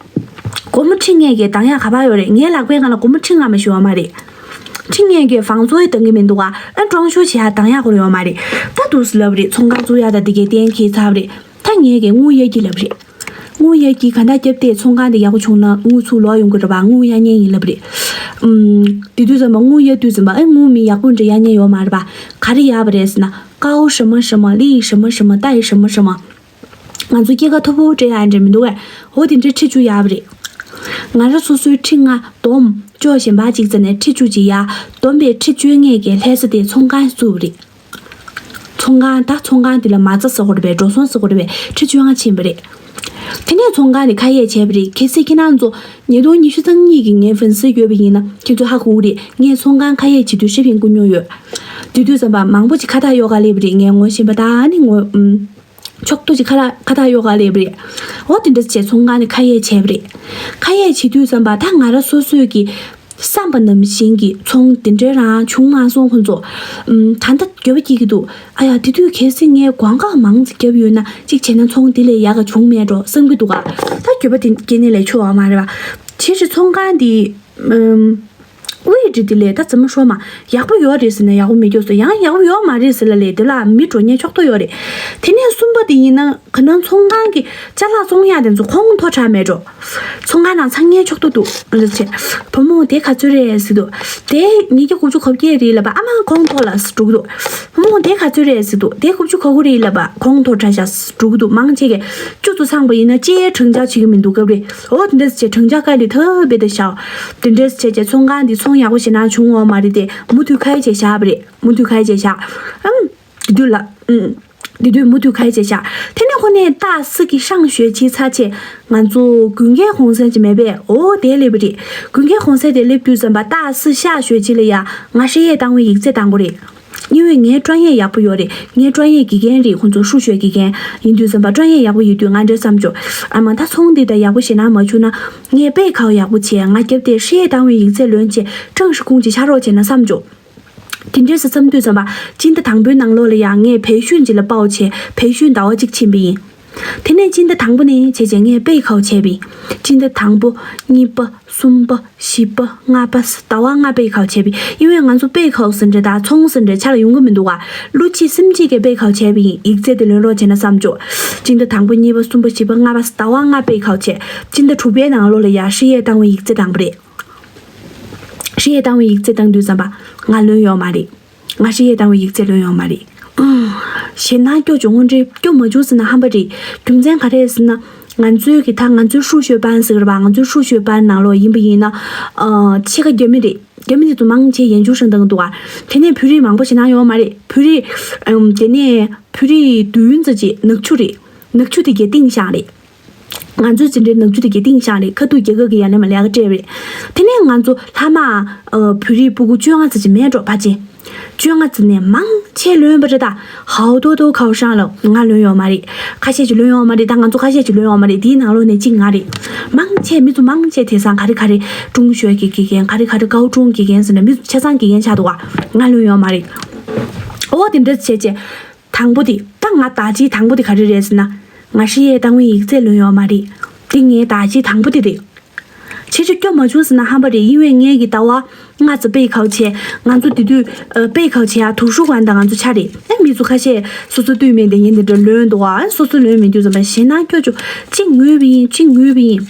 སྒོར་མོ་ཁྲི་ལྔ་གི་འདང་ཡག་ག་པར་ཡོད་རེད། ངའི་ལག་པའི་སྒང་ལ་སྒོར་མོ་ཁྲི་ལྔ་མ་ཞིག་ཡོད་མ་རེད། ཁྲི་ལྔ་གི་ཧྥང་ཙུའུ་ཡི་འདང་གི་མི་འདུག་ག་ཨ་ཀྲོང་ཤུ་བྱེད་ཡག་འདང་ཡག་ཁོ་རང་ཡོད་མ་རེད། ད་དུས་སུ་ལབ་རེད། ཚོང་ཁང་བཙུགས་ཡག་ད་འདི་གའི་གཏན་འཁེལ་ཚར་བ་རེད། ད་ངས་ཀྱི་དངུལ་གཡར་གྱི་ལབ་རེད། དངུལ་གཡར་གྱི་ག་འདྲ་བརྒྱབ་སྟེ་ཚོང་ཁང་དེ་ཡག་པོ་བྱུང་ན་དངུལ་ཚུར་ལོག་ཡོང་གི་རེད་པ། དངུལ་གཡར་མཁན་ཡིན་ལབ་རེད། ཨུམ། དེ་དུས་ཙམ་པ་དངུལ་གཡར་དུས་ཙམ་པ་ཨེ་དངུལ་མི་ཡག་པོ་འདྲ་གཡར་མཁན་ཡོད་མ་རེད་པ། ག་རེ་གཡར་བ་རེད་ཟེར་ན། 高什么什么 利什么什么 贷什么什么 ང་ཚོ་སྐྱེད་ཀ་མཐོ་པོ་སྤྲད་ཡག་འདྲ་མི་འདུག་གས། འོ་དེ་འདྲའི་ཁྲི་བཅུ་གཡར་བ་རེད། ང་རང་སོ་སོའི་ཁྲི་ལྔ་བསྡོམས་ཅོག་གཞན་པ་གཅིག་ཙམ་ནས་ཁྲི་བཅུ་གཅིག་གཡར། བསྡོམས་པས་ཁྲི་བཅོ་ལྔ་གི་ལྷ་ས་དེ་ཚོང་ཁང་བཙུགས་པ་རེད། ཚོང་ཁང་ད་ཚོང་ཁང་དེ་ལ་མ་རྩ་ཟེར་དགོས་རེད་པས། འགྲོ་སོང་ཟེར་དགོས་རེད་པས། ཁྲི་བཅོ་ལྔ་ཕྱིན་པ་རེད། དེ་ནས་ཚོང་ཁང་དེ་ཁ་གཡར་བྱས་པ་རེད། གལ་སྲིད་ཁྱེད་རང་ཚོ་ཉིས་སྟོང་ཉི་ཤུ་རྩ་གཉིས་ཀྱི་ངའི་ཧྥན་སི་ཡོད་པ་ཡིན་ན་ཁྱེད་ཚོ་ཧ་གོ་གི་རེད། ངས་ཚོང་ཁང་ཁ་གཡར་བྱེད་དུས་ཧྲི་ཕིང་བསྐུར་མྱོང་ཡོད། དེ་དུས་ཙམ་པ་མང་པོ་ཅིག་ཁ་བཏགས་གཡོག་ག་སླེབས་པ་རེད། ངས་ངོ་ཤེས་པ་ད་ནི་ངོ་ཨུམ། ཕྱོགས་གཏོགས་ཀྱི་ཁ་ལ་ཁ་བཏགས་གཡོག་ག་སླེབས་པ་རེད། འོ་དེ་འདྲ་བྱས་ཚོང་ཁང་ནས་ཁ་གཡར་བྱས་པ་རེད། ཁ་གཡར་བྱེད་དུས་ཙམ་པ་ད་ང་རང་སོ་སོས་ཀྱི་ བསམ་པ་ནང་བཞིན་གྱི་ཚོང་དེ་འདྲའི་རང་བྱུང་མ་སོང་ཁོང་ཚོ། ཨམ། ད་ལྟ་འགྱོད་པ་སྐྱེ་གི་འདུག་ཨ་ཡ། དེ་དུས་གལ་སྲིད་ངས་གོང་ཁ་མང་ཙམ་བརྒྱབ་ཡོད་ན་གཅིག་བྱས་ན་ཚོང་དེ་ལས་ཡག་ག་བྱུང་མེད་འགྲོ་བསམ་གི་འདུག་ག་ད་འགྱོད་པ་དེ་སྐྱེ་ནས་ལས་ཆོག་བ་མ་རེད་བ། ཕྱི་ཕྱི་ཚོང་ཁང་དེ། ཨམ། དབུས་འདྲི་དེ་ལས་ད་ཙམ་མ་ཤོར་མ། ཡག་པོ་ཡོད་རེད་ཟེར་ན་ཡག་པོ་མེད་སྐྱོ་སོ། ཡང་ཡག་པོ་ཡོད་མ་རེད་ཟེར་ལ་ལས་དེ་ལ་མི་འགྲོ་ཉེན་ཆོག་ཏོ་ཡོད་རེད། དེ་ནས་གསུམ་པ་དེ་ཡིན་ན་ག་ནང་ཚོང་ཁང་གི་ཅ་ལག་བཙོང་ཡག་དེ་ཚོ་ཁོང་མཐོ་དྲགས་མེད་འགྲོ། ཚོང་ཁང་ནང་ཚང་ཉེན་ཆོག་ཏོ་འདུག་རེད་ཆེ། བུ་མོ་དེ་ག་ཚོད་རེད་ཟེར་འདུག་དེ་ཉིས་བརྒྱ་དགུ་བཅུ་གོ་བརྒྱད་རེད་ལབ་པ། ཨ་མ་ཁོང་མཐོ་ལ་འགྲོ་གི་འདུག་བུ་མོ་དེ་ག་ཚོད་རེད་ཟེར་འདུག་དེ་དགུ་བཅུ་གོ་དགུ་རེད་ལབ་པ། ཁོང་མཐོ་དྲགས་ཤག་འགྲོ་གི་འདུག་མང་ཆེ་གས་བཅུ་ཚོ་ཚང་པ་ཡིན་ན་ཅེས་གྲངས་ཆག་བྱེད་ཀྱི་མི་འདུག་སྐབས་རེད། འོ་དེ་འདྲ་ཟེར་བྱས་གྲངས་ཆག་དཀའ་ལས་ཐབས་པས་ད་བཞག་དེ་འདྲ་ཟེར་བྱས་བྱས་ཚོང་ཁང་འདི་ཚོང་ཡག་པོ་བྱས་ན་བྱུང་འོང་མ་རེད་དེ། མུ་མཐུད་ཁ་ཡི་བྱས་བཞག་པ་རེད། མུ་མཐུད་ཁ་ཡི་བྱས་བཞག་ཨང་། དེ་དུས་ལ། ཨང་། དེ་དུས་མུ་མཐུད་ཁ་ཡི་བྱས་བཞག་དེ་ནས་ཁོ་ནས་ཏ་སི་གི་ཤང་ཞོལ་ཆི་ཚ་ཆེ། ང་ཚོ་དགུན་ཁའི་གུང་སེང་ཅིག་མེད་པས། འོ་དེ་སླེབས་པ་རེད། དགུན་ཁའི་གུང་སེང་དེ་སླེབས་དུས་ཙམ་པ་ཏ་སི་ཤ་ཞོལ་ཆི་ལ་ཡ་ང་ཧྲི་ཡས་བཏང་བའི་ཡིག་ཚད་བཏང་གོ་རེད། ཉི་འོད་ངའི་ཀྲོན་ཡས་ཡག་པོ་ཡོད་རེད། ངའི་ཀྲོན་ཡས་དགེ་རྒན་རེད། ཁོང་ཚོ་ཧྲུའུ་ཞོལ་དགེ་རྒན་ཡིན་དུས་ཙམ་པ་ཀྲོན་ཡས་ཡག་པོ་ཡོད་དུས་ང་འདྲ་བསམ་བྱུང་། ཨ་མ་ད་ཚོང་འདི་ད་ཡག་པོ་ཞེ་ན་མ་བྱུང་ན་ངས་པེ་ཁའོ་ཡག་པོ་བྱས་ང་རྒྱབ་དེ་ཧྲི་ཡས་བཏང་བའི་ཡིག་ཚད་ལོན་བྱས་ཀྲང་ཧྲི་ཁུང་ཅིག་ཆ་རོགས་བྱས་ན་བསམ་བྱུང་། དེ་འདྲས་སེ་བསམ་དུས་ཙམ་པ་སྤྱི་ཟླ་དང་པོའི་ནང་ལོགས་ལ་ཡང་ངས་བེ་ཤུན་ཅིག་ལ་པའོ་བྱས་བེ་ཤུན་ཟླ་བ་གཅིག་ཕྱིན་པ་ཡིན། དེ་ནས་སྤྱི་ཟླ་དང་པོ་ནས་བྱས་བྱས་ངས་པེ་ཁའོ་བྱས་པ་ཡིན། སྤྱི་ཟླ་དང་པོ། གཉིས་པ། གསུམ་པ། བཞི་པ། ལྔ་པ། ཟླ་བ་ལྔ་པེ་ཁའོ་བྱས་པ་ཡིན། ཡིན་ནའི་ང་ཚོ་པེ་ཁའོ་ཟེར་འདྲ་དང་ཚོང་ཟེར་འདྲ་ཆ་ལ་ཡོང་གི་མི་འདུག་ག་ལོ་གཅིག་གསུམ་གཅིག་གི་པེ་ཁའོ་བྱས་པ་ཡིན། ཡིག་ཚད་དེ་ལོན་རོགས་བྱས་ན་བསམ་བྱུང་། སྤྱི་ཟླ་དང་པོ། གཉིས་པ། གསུམ་པ། བཞི་པ། ལྔ་པ། ཟླ་བ་ལྔ་པེ་ཁའོ་བྱས། སྤྱི་ཟླ་དྲུག་པའི་ནང་ལོགས་ལ་ཡ་ཧྲི་ཡས་བཏང་བའི་ཡིག་ཚད་བཏང་པ་རེད། ཧྲི་ཡས་བཏང་བའི་ཡིག་ཚད་བཏང་དུས་ཙམ་པ་ང་ལོན་ཡོད་མ་རེད། ང་ཧྲི་ཡས་བཏང་བའི་ཡིག་ཚད་ལོན་ཡོད་མ་རེད། ཞེད་སྣང་སྐྱོ་བྱུང་། དངོས་འབྲེལ་སྐྱོ་མ་བྱུང་ཟེར་ན་ཧམ་པ་རེད། རྒྱུ་མཚན་ག་རེ་ཟེར་ན། ང་ཚོའི་གི་ད་ང་ཚོའི་ཧྲུའུ་ཞོལ་པན་ཟེར་གི་རེད་པ། ང་ཚོའི་ཧྲུའུ་ཞོལ་པན་ནང་ལོགས་ཡིན་པ་ཡིན་ན། ཨ་ཕྱེད་ཀ་རྒྱ་མི་རེད། རྒྱ་མི་དེ་ཚོ་མང་ཆེ་ཡན་ཆོད་ཧྲང་བཏང་འདུག་ག་དེ་ནས་བོད་རིགས་མང་པོ་ཞེད་སྣང་ཡོད་མ་རེད། བོད་རིགས། ཨམ། དེ་ནས་བོད་རིགས་བདུན་ཙམ་ཅིག་ནག་ཆུ་རེད། ནག་ཆུ་དེ་གའི་སྟེང་བཞག་རེད། ང་ཚོའི་འཛིན་གྲྭའི་ནག་ཆུ་དེ་གའི་སྟེང་བཞག་རེད། ཁ་ཐུག་རྒྱ་གར་གྱི་ཡ་ལན་མ་ལས་ཀ་སྤྲད་རེད། དེ་ནས་ང་ཚོ་ལྷ་མ། ཨ། བོད་རིགས་སྤུ་གུ་བཅོ་ལྔ་ཙམ་ཅིག་མེད་འགྲོ་ཕལ་ཆེར། བཅོ་ལྔ་ཙམ་ནས་མང་ཆེ་ལོན་པ་རེད་ད། ཧའོ་ཏོ་ཏོ་ཁའོ་ཧྲང་ལ་ང་ལོན་ཡོད་མ་རེད། ཁ་ཤས་ཅིག་ལོན་ཡོད་མ་རེད་ད། ང་ཚོ་ཁ་ཤས་ཅིག་ལོན་ཡོད་མ་རེད། དེའི་ནང་ལོགས་ནས་གཅིག་ང་རེད། མང་ཆེ་མི་ཚོ་མང་ཆེ་དེང་སང་ག་རེ་ག་རེ་ཀྲུང་ཞོལ་གྱི་དགེ་རྒན། ག་རེ་ག་རེ་ཀའོ་ཀྲུང་དགེ་རྒན་ཟེར་ནས་མི་ཚོ་ཆ་ཚང་དགེ་རྒན་ཆགས་འདུག་ག་ང་ལོན་ཡོད་མ་རེད། འོ་དེ་འདྲ་བྱས་བྱས། དང་པོ་དེ། ད་ང་ད་ཅི་དང་པོ་དེ་ག་རེ་རེད་ཟེར་ན། ང་ཧྲི་ཡས་བཏང་བའི་ཡིག་ཚད་ལོན་ཡོད་མ་རེད། དེ་ངའི་ད་ཅི་དང་པོ་དེ་རེད། ཆེ་ཆུང་སྐྱོ་མ་བྱུང་ཟེར་ན་ཧམ་པ་རེད། ཡིན་ནའི་ངས་གི་ཟླ་བ་ལྔ་ཙམ་པེ་ཁའོ་བྱས། ང་ཚོ་དེ་དུས་ཨ་པེ་ཁའོ་བྱས་ཡ་དུག་ཤུ་ཝན་དང་ང་ཚོ་ཆ་རེད། ཨ་མི་ཚོ་ཁ་ཤས་སོ་སོ་ལྟོས་མེད་དེ་ངས་འདི་འདྲ་ལོན་འདུག་ཨ་སོ་སོ་ལོན་མི་འདུག་ཟེར་བ་ཞེད་སྣང་སྐྱོ་བྱུང་། གཅིག་ངུས་པ་ཡིན། གཅིག་ངུས་པ་ཡིན།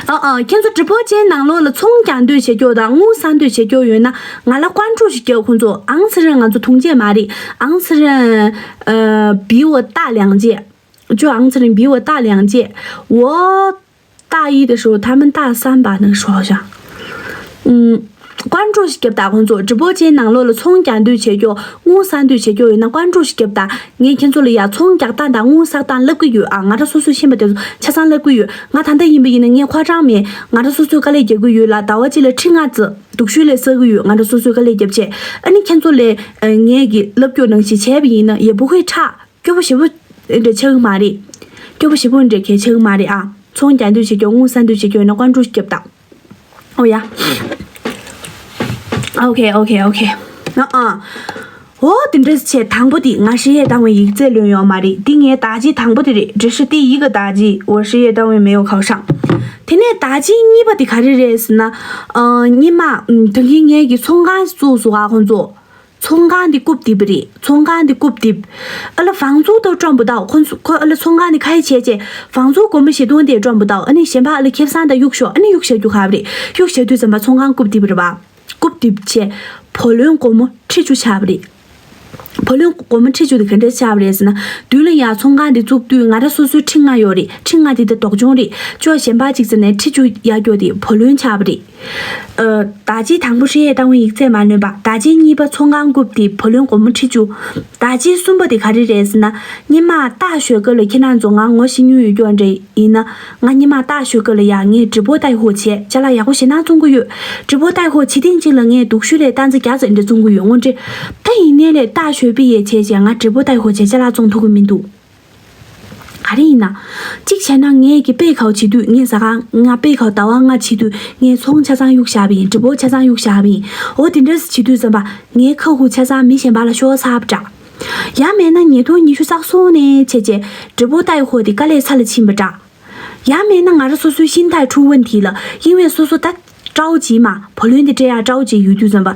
ཨ་ཨ། ཁྱེད་ཚོ་ཀྲི་པོ་ཅན་ནང་ལོགས་ལ་ཚོང་རྒྱག་འདོད་བྱེད་རྒྱུ་དང་དངུལ་བསགས་འདོད་བྱེད་རྒྱུ་ཡོད་ན་ང་ལ་ཀོན་ཀྲུའུ་ཞིག་རྒྱབ། ཁོང་ཚོ་ཨང་ཚེ་རིང་ང་ཚོ་ཐུགས་རྗེ་མ་རེད། ཨང་ཚེ་རིང་ཨ་བི་འོ་ཏ་ལིང་ཅེ། ཅོ་ཨང་ཚེ་རིང་བི་འོ་ཏ་ལིང་ཅེ། འོ་ཏ་ཡི་དེ་ཧྲོ་ཐ་མན་ཏ་སམ་པ་ནང་ཧྲོ་ཞང་། ཨུམ། ཀོན་ཀྲུའུ་ཞིག་རྒྱབ་ད། ཁོང་ཚོ་ཀྲི་པོ་ཅན་ནང་ལོགས་ལ་ཚོང་རྒྱག་འདོད་བྱེད་རྒྱུ། དངུལ་བསགས་འདོད་བྱེད་རྒྱུ་ཡོད་ན་ཀོན་ཀྲུའུ་ཞིག་རྒྱབ་ད། ངས་ཁྱེད་ཚོ་ལ་ཡ་ཚོང་རྒྱག་སྟངས་དང་དངུལ་བསགས་སྟངས་ལབ་ཀྱི་ཡོད་ཨ། ང་རང་སོ་སོས་ཤེས་པ་དེ་ཚོ་ཆ་ཚང་ལབ་ཀྱི་ཡོད། ང་ད་ལྟ་ཡིན་པ་ཡིན་ན་ངས་ཁོ་རང་མེད། ང་རང་སོ་སོས་དཀའ་ལས་རྒྱག་གི་ཡོད་ལ། ཟླ་བ་གཅིག་ལ་ཁྲི་ལྔ་ཙམ་དུག་ཤུལ་ལས་བསགས་ཀྱི་ཡོད། ང་རང་སོ་སོས་དཀའ་ལས་རྒྱབ་བྱས། ཨ་ནི་ཁྱེད་ཚོ་ལས་ངས་གི་ལབ་རྒྱུ་ནང་བཞིན་བྱས་པ་ཡིན་ན་ཡ་བུ་ཁོས་ཁྲག་སྐྱོ་པོ་ཞེ་པོ་འདྲ་ཆགས་ཀྱི་མ་རེད། སྐྱོ་པོ་ཞེ་པོ་འདྲ་གལ་ཆགས་ཀྱི་མ་རེད་ཨ། ཚོང་རྒྱག་འདོད་བྱེད་རྒྱུ་དངུལ་བསགས་འདོད་བྱེད་རྒྱུ་ཡོད་ན་ཀོན་ཀྲུའུ་ཞིག་རྒྱབ་ད། ཨོ་ཡ། ཨོ་ཁེ་ཨོ་ཁེ་ཨོ་ཁེ། ཨ་ཨ། འོ་དེ་འདྲས་བྱས་དང་པོ་དེ་ང་ཧྲི་ཡས་བཏང་བའི་ཡིག་ཚད་ལོན་ཡོད་མ་རེད། དེ་ངའི་ད་ཅི་དང་པོ་དེ་རེད། འགྲེལ་བཤད་དེ་ཡི་གེ་ད་ཅི་འོ་ཧྲི་ཡས་བཏང་བའི་མེ་ཡོ་ཁའོ་ཧྲང་། དེ་ནས་ད་ཅི་གཉིས་པ་དེ་ག་རེ་རེད་ཟེར་ན། ཨ་སྔོན་མ་ཨ་དེ་གིན་ངའི་གི་ཚོང་ཁང་བཙུགས་སོང་ཨ་ཁོང་ཚོ། 冲干的 སྐུབ་རྡིབ་རེད། 冲干的 སྐུབ་རྡིབ། ཨ་ལ་房租都赚不到། ཁོ་ཚོ་ཁོ་ཨ་ལ་冲干的 ཁ་ཡི་བྱས་བྱས་房租 སྒོར་མོ་བཞི་སྟོང་དེ་赚不到། ཨ་ནི་གཞན་པ་ཨ་ལ་ཁེ་བཟང་དང་གཡུག་ཞོག་ཨ་ནི་གཡུག་བཞག་རྒྱུ་ག་རེད། གཡུག་བཞག་དུས་ཙམ་པ་冲干 སྐུབ་རྡིབ་རེད་པ། སྐུབ་རྡིབ་བྱས། བུ་ལོན་སྒོར་མོ་ཁྲི་བཅུ་ཆགས་པ་རེད། བུ་ལོན་སྒོར་མོ་ཁྲི་བཅུ་དེ་ག་འདྲ་ཆགས་པ་རེད་ཟེར་ན། མདུན་ལ་ཡ་ཚོང་ཁང་དེ་བཙུགས་དུས་ང་རང་སོ་སོའི་ཁྲི་ལྔ་ཡོད་རེད། ཁྲི་ལྔ་དེ་ད་ལྡོག་ཆུང་རེད། ཅོ་གཞན་པ་གཅིག་ཟེར་ནས་ཁྲི་བཅུ་ཡར་སྐྱོར་དེ་བུ་ལོན་ཆགས་པ་རེད། ཨ། ད་ཅི་དང་པོ་ཧྲི་ཡས་བཏང་བའི་ཡིག་ཚད་མ་ལོན་པ། ད་ཅི་གཉིས་པ་ཚོང་ཁང་སྐུབ་དེ་བུ་ལོན་སྒོར་མོ་ཁྲི་བཅུ། ད་ཅི་གསུམ་པ་དེ་ག་རེ་རེད་ཟེར་ན། སྔོན་མ་ཏ་ཞོལ་སྐབས་ལ་ཁྱེད་རང་ཚོ་ང་ངོ་ཤེས་མྱོང་ཡོད་ཀྱོག་འདྲ་ཡིན་ན། ང་སྔོན་མ་ཏ་ཞོལ་སྐབས་ལ་ཡ་ངས་直播带货བྱས་ཅ་ལག་ཡག་པོ་ཞེ་ན་བཙོང་གི་ཡོད།直播带货བྱེད་ཐེངས་གཅིག་ལ་ངས་དུག་ཤུ་ལས་སྟན་ཚ་བརྒྱ་ཙམ་འདྲ་བཙོང་གི་ཡོད་དངོས་འབྲེལ། ད་ཡིན་ནའི་ལས་ཏ་ཞོལ་པི་ཡས་བྱས་བྱས་ང་直播带货བྱས་ཅ་ལག་བཙོང་ཐུབ་ཀྱི་མི་འདུག་ག་རེ་ཡིན་ན། གཅིག་བྱས་ན་ངས་ཀྱི་པད་ཁའུ་བྱེད་དུས་ངས་ཟ་ཁང་ང་པད་ཁའུ་ཟླ་བ་ལྔ་བྱེད་དུས་ངས་ཚོང་ཆ་ཚང་གཡུག་བཞག་པ་ཡིན། བགྲེས་པོ་ཆ་ཚང་གཡུག་བཞག་པ་ཡིན། འོ་དེ་འདྲ་བྱེད་དུས་ཙམ་པ་ངའི་ཁ་ཁུ་ཆ་ཚང་མི་གཞན་པ་ལ་ཤོར་ཚར་བ་འདྲ། ཡང་མེད་ན་ཉིས་སྟོང་ཉི་ཤུ་རྩ་གསུམ་ནས་བྱས་རྗེས་བགྲེས་པོ་ལྟ་ཡི་ཧོ་དེ་དཀའ་ལས་ཚ་ལ་ཕྱིན་པ་འདྲ། ཡང་མེད་ན་ང་རང་སོ་སོའི་ཤིན་ཐའི་ཁྲུ་ཝན་དེ་ལ་ཡིན་བས་སོ་སོ་ད་སྤྲའོ་བྱེད་མ་བུ་ལོན་དེ་སྤྲད་ཡ་སྤྲའོ་བྱེད་ཡོད་དུས་ཙམ་པ་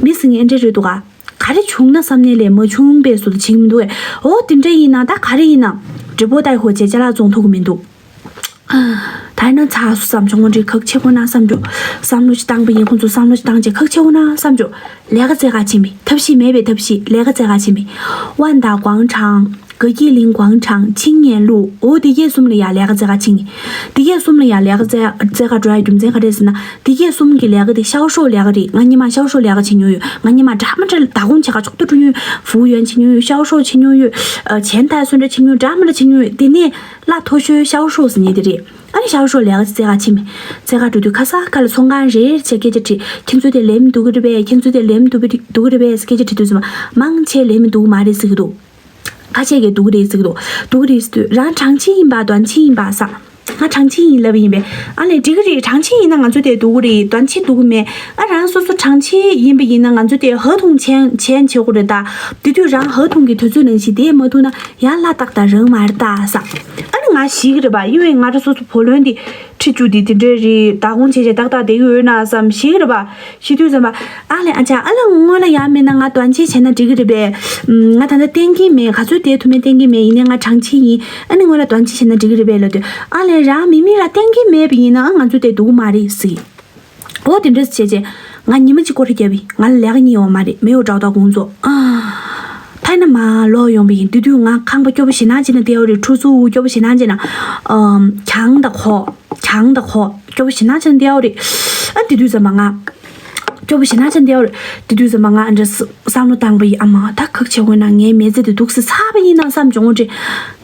མི་སེ་ངན་འདྲ་རེད་འདུག་ག་ག་རེ་བྱུང་ན་བསམ་ནས་ལས་མ་བྱུང་པའི་བཟོ་འདྲ་བྱེད་ཀྱི་མི་འདུག་གས། འོ་དེ་འདྲ་ཡིན་ན་ད་ག་རེ་ཡིན་ན་བགྲེས་པོ་ལྟ་ཡི་ཧོ་བྱས་ཅ་ལག་བཙོང་ཐུབ་ཀྱི་མི་འདུག་ད་ཡིན་ན་ཚ་སུ་བསམ་བྱུང་འདྲི་ཁག་ཆེ་ཁོ་ན་བསམ་བྱུང་བསམ་བློ་ཅིག་བཏང་པ་ཡིན། ཁོང་ཚོ་བསམ་བློ་ཅིག་བཏང་རྗེས་ཁག་ཆེ་ཁོ་ན་བསམ་བྱུང་ལས་ཀ་བཙལ་ག་ཕྱིན་པའི་ཐབས་ཤེས་མེད་པའི་ཐབས་ཤེས་ལས་ཀ་བཙལ་ག་ཕྱིན་པའི་ཝན་དང་ཀོང་ཁྲང་། དགའ་སྐྱིད་གླིང་ཀོང་ཁྲང་ཆིང་ཉན་ལུ། འོ་དེ་གས་གསུམ་ལ་ཡ་ལས་ཀ་བཙལ་ག་ཕྱིན། དེ་གས་གསུམ་ལ་ཡ་ལས་ཀ་བཙལ་བཙལ་ག་འགྲོ་ཡ་རྒྱུ་མཚན་ག་རེ་ཟེར་ན། དེ་གས་གསུམ་གྱི་ལས་ཀ་དེ་ཤའོ་ཧྲོའོ་ལས་ཀ་རེད། ང་སྔོན་མ་ཤའོ་ཧྲོའོ་ལས་ཀ་བྱེད་མྱོང་ཡོད། ང་སྔོན་མ་འདྲ་མི་འདྲ་ལ་ད་གུང་བྱེད་ག་ཕྱོགས་བསྡུ་འགྲོ་མྱོང་ཡོད། ཧྥུའུ་ཡོན་བྱེད་མྱོང་ཡོད། ཤའོ་ཧྲོའོ་བྱེད་མྱོང་ཡོད། ཨ་ཆེན་ཏའི་སོན་འདྲ་བྱེད་མྱོང་ཡོད། འདྲ་མི་འདྲ་བྱེད་མྱོང་ཡོད། དེ་ནས་གླ་མཐོ་ཤོས་ཤའོ་ཧྲོའོ་ཟེར་མཁན་དེ་རེད། ཨ་ནི་ཤའོ་ཧྲོའོ་ལས་ཀ་བཙལ་ག་ཕྱིན་མི། བཙལ་ག་འགྲོ་དུས་ཁ་སང་ཁ་ལ་ཚོང་ཁང་རེད་ཅེས་སྐད་ཆ་དྲིས། ཁྱེད་ཚོ་དེ་ལས་མི་འདུག་གི་རེད་པས། ཁྱེད་ཚོ་དེ་ལས་མི་འདུག་གི་འདུག་གི་རེད་པས་སྐད་ཆ་དྲིས་དུས་ཙམ་པ་མང་ཆེ་ལས་མི་འདུག་མ་རེད་ཟེར་གི་འདུག་ཁ་ཤས་ཀྱིས་འདུག་གི་རེད་ཟེར་གི་འདུག་འདུག་གི་རེད་ཟེར་དུས་རང་ཁྲང་ཆིན་ཡིན་པ་ཏུའན་ཆིན་ཡིན་པ་ཟེར། ང་ཁྲང་ཆིན་ཡིན་ལབ་ཡིན་པས། ཨ་ལས་འགྲིག་གི་རེད། ཁྲང་ཆིན་ཡིན་ན་ང་ཚོ་དེ་འདུག་གི་རེད། ཏུའན་ཆིན་འདུག་གི་མེད། ཨ་རང་སོ་སོ་ཁྲང་ཆིན་ཡིན་པ་ཡིན་ན་ང་ཚོ་དེ་ཧ་ཐུང་ཆེན་ཆེན་བྱེད་དགོས་རེད་ད། དེ་དུས་རང་ཧ་ཐུང་གི་དུས་ཚོད་ནང་བཞིན་དེ་མ་ཐུག་ན་ཡང་ལ་ཏག་ཏག་རང་མ་རེད་ད་ཟེར། ཨ་ནི་ང་ཞིག་རེད་པ་ཡིན་པས་ང་རང་སོ་སོ་བུ་ལོན་འདི་ཁྲི་བཅུ་འདི་དེ་འདྲས་རེད། ད་གུང་བྱས་བྱས་ཏག་ཏག་བསྡད་ཡོད་ན་བསམ་ཞིག་རེད་པ། ཤི་དུས་ཙམ་པ། ཨ་ལས་ཨ་ཅག་ཨ་ལས་སྔོན་ལ་ཡང་མིན་ན་ང་ཏུའན་ཆིན་བྱས་ན་འགྲིག་གི་རེད་པས། ང་ད་ལྟ་བསྟན་གྱི་མེད། ག་ཚོད་བསྡད་ཐུབ་མིན་བསྟན་གྱི་མེད། ཡིན་ནའི་ང་ཁྲང་ཆིན་ཡིན། ཨ་ནི་སྔོན་ལ་ཏུའན་ཆིན་བྱས་ན་འགྲིག་གི་རེད་པས་ལབ་དུས། ཨ་ལས་རང་མི་མི་ར་བསྟན་གྱི་མེད་པ་ཡིན་ནའང་ང་ཚོ་དེ་འདུག་མ་རེད་ཟེར། འོ་དེ་འདྲ་བྱས་རྗེས་ང་ཉི་མ་གཅིག་སྐོར་ར་བརྒྱབ་པས། ང་ལ་ལས་ཀ་གཉིས་ཡོད་མ་རེད། མེ་ཡོ་ཀྲའོ་ཏའོ་ཀུང་ཚོ། ཐ་ན་མ་ལོག་ཡོང་པ་ཡིན། དེ་དུས་ང་ཁང་པ་སྐྱོ་པོ་ཞེ་ན་ཅིག་ན་བསྡད་ཡོད་རེད། ཁྲུ་ཚུ་སྐྱོ་པོ་ཞེ་ན་ཅིག་ན། གྱང་དང་ཁོག་གྱང་དང་ཁོག་སྐྱོ་པོ་ཞེ་ན་ཅིག་ན་བསྡད་ཡོད་རེད། ཨ་དེ་དུས་ཙམ་པ་ང་སྐྱོ་པོ་ཞེ་ན་ཅིག་ན་བསྡད་ཡོད་རེད། དེ་དུས་ཙམ་པ་ང་ཨ་འདྲ་བསམ་བློ་བཏང་པ་ཡིན། ཨ་མ་ད་ཁག་ཆེ་བོ་ན་ངའི་མི་ཚེ་དེ་སྡུག་སེ་ཚར་བ་ཡིན་ན་བསམ་བྱུང་འདྲ།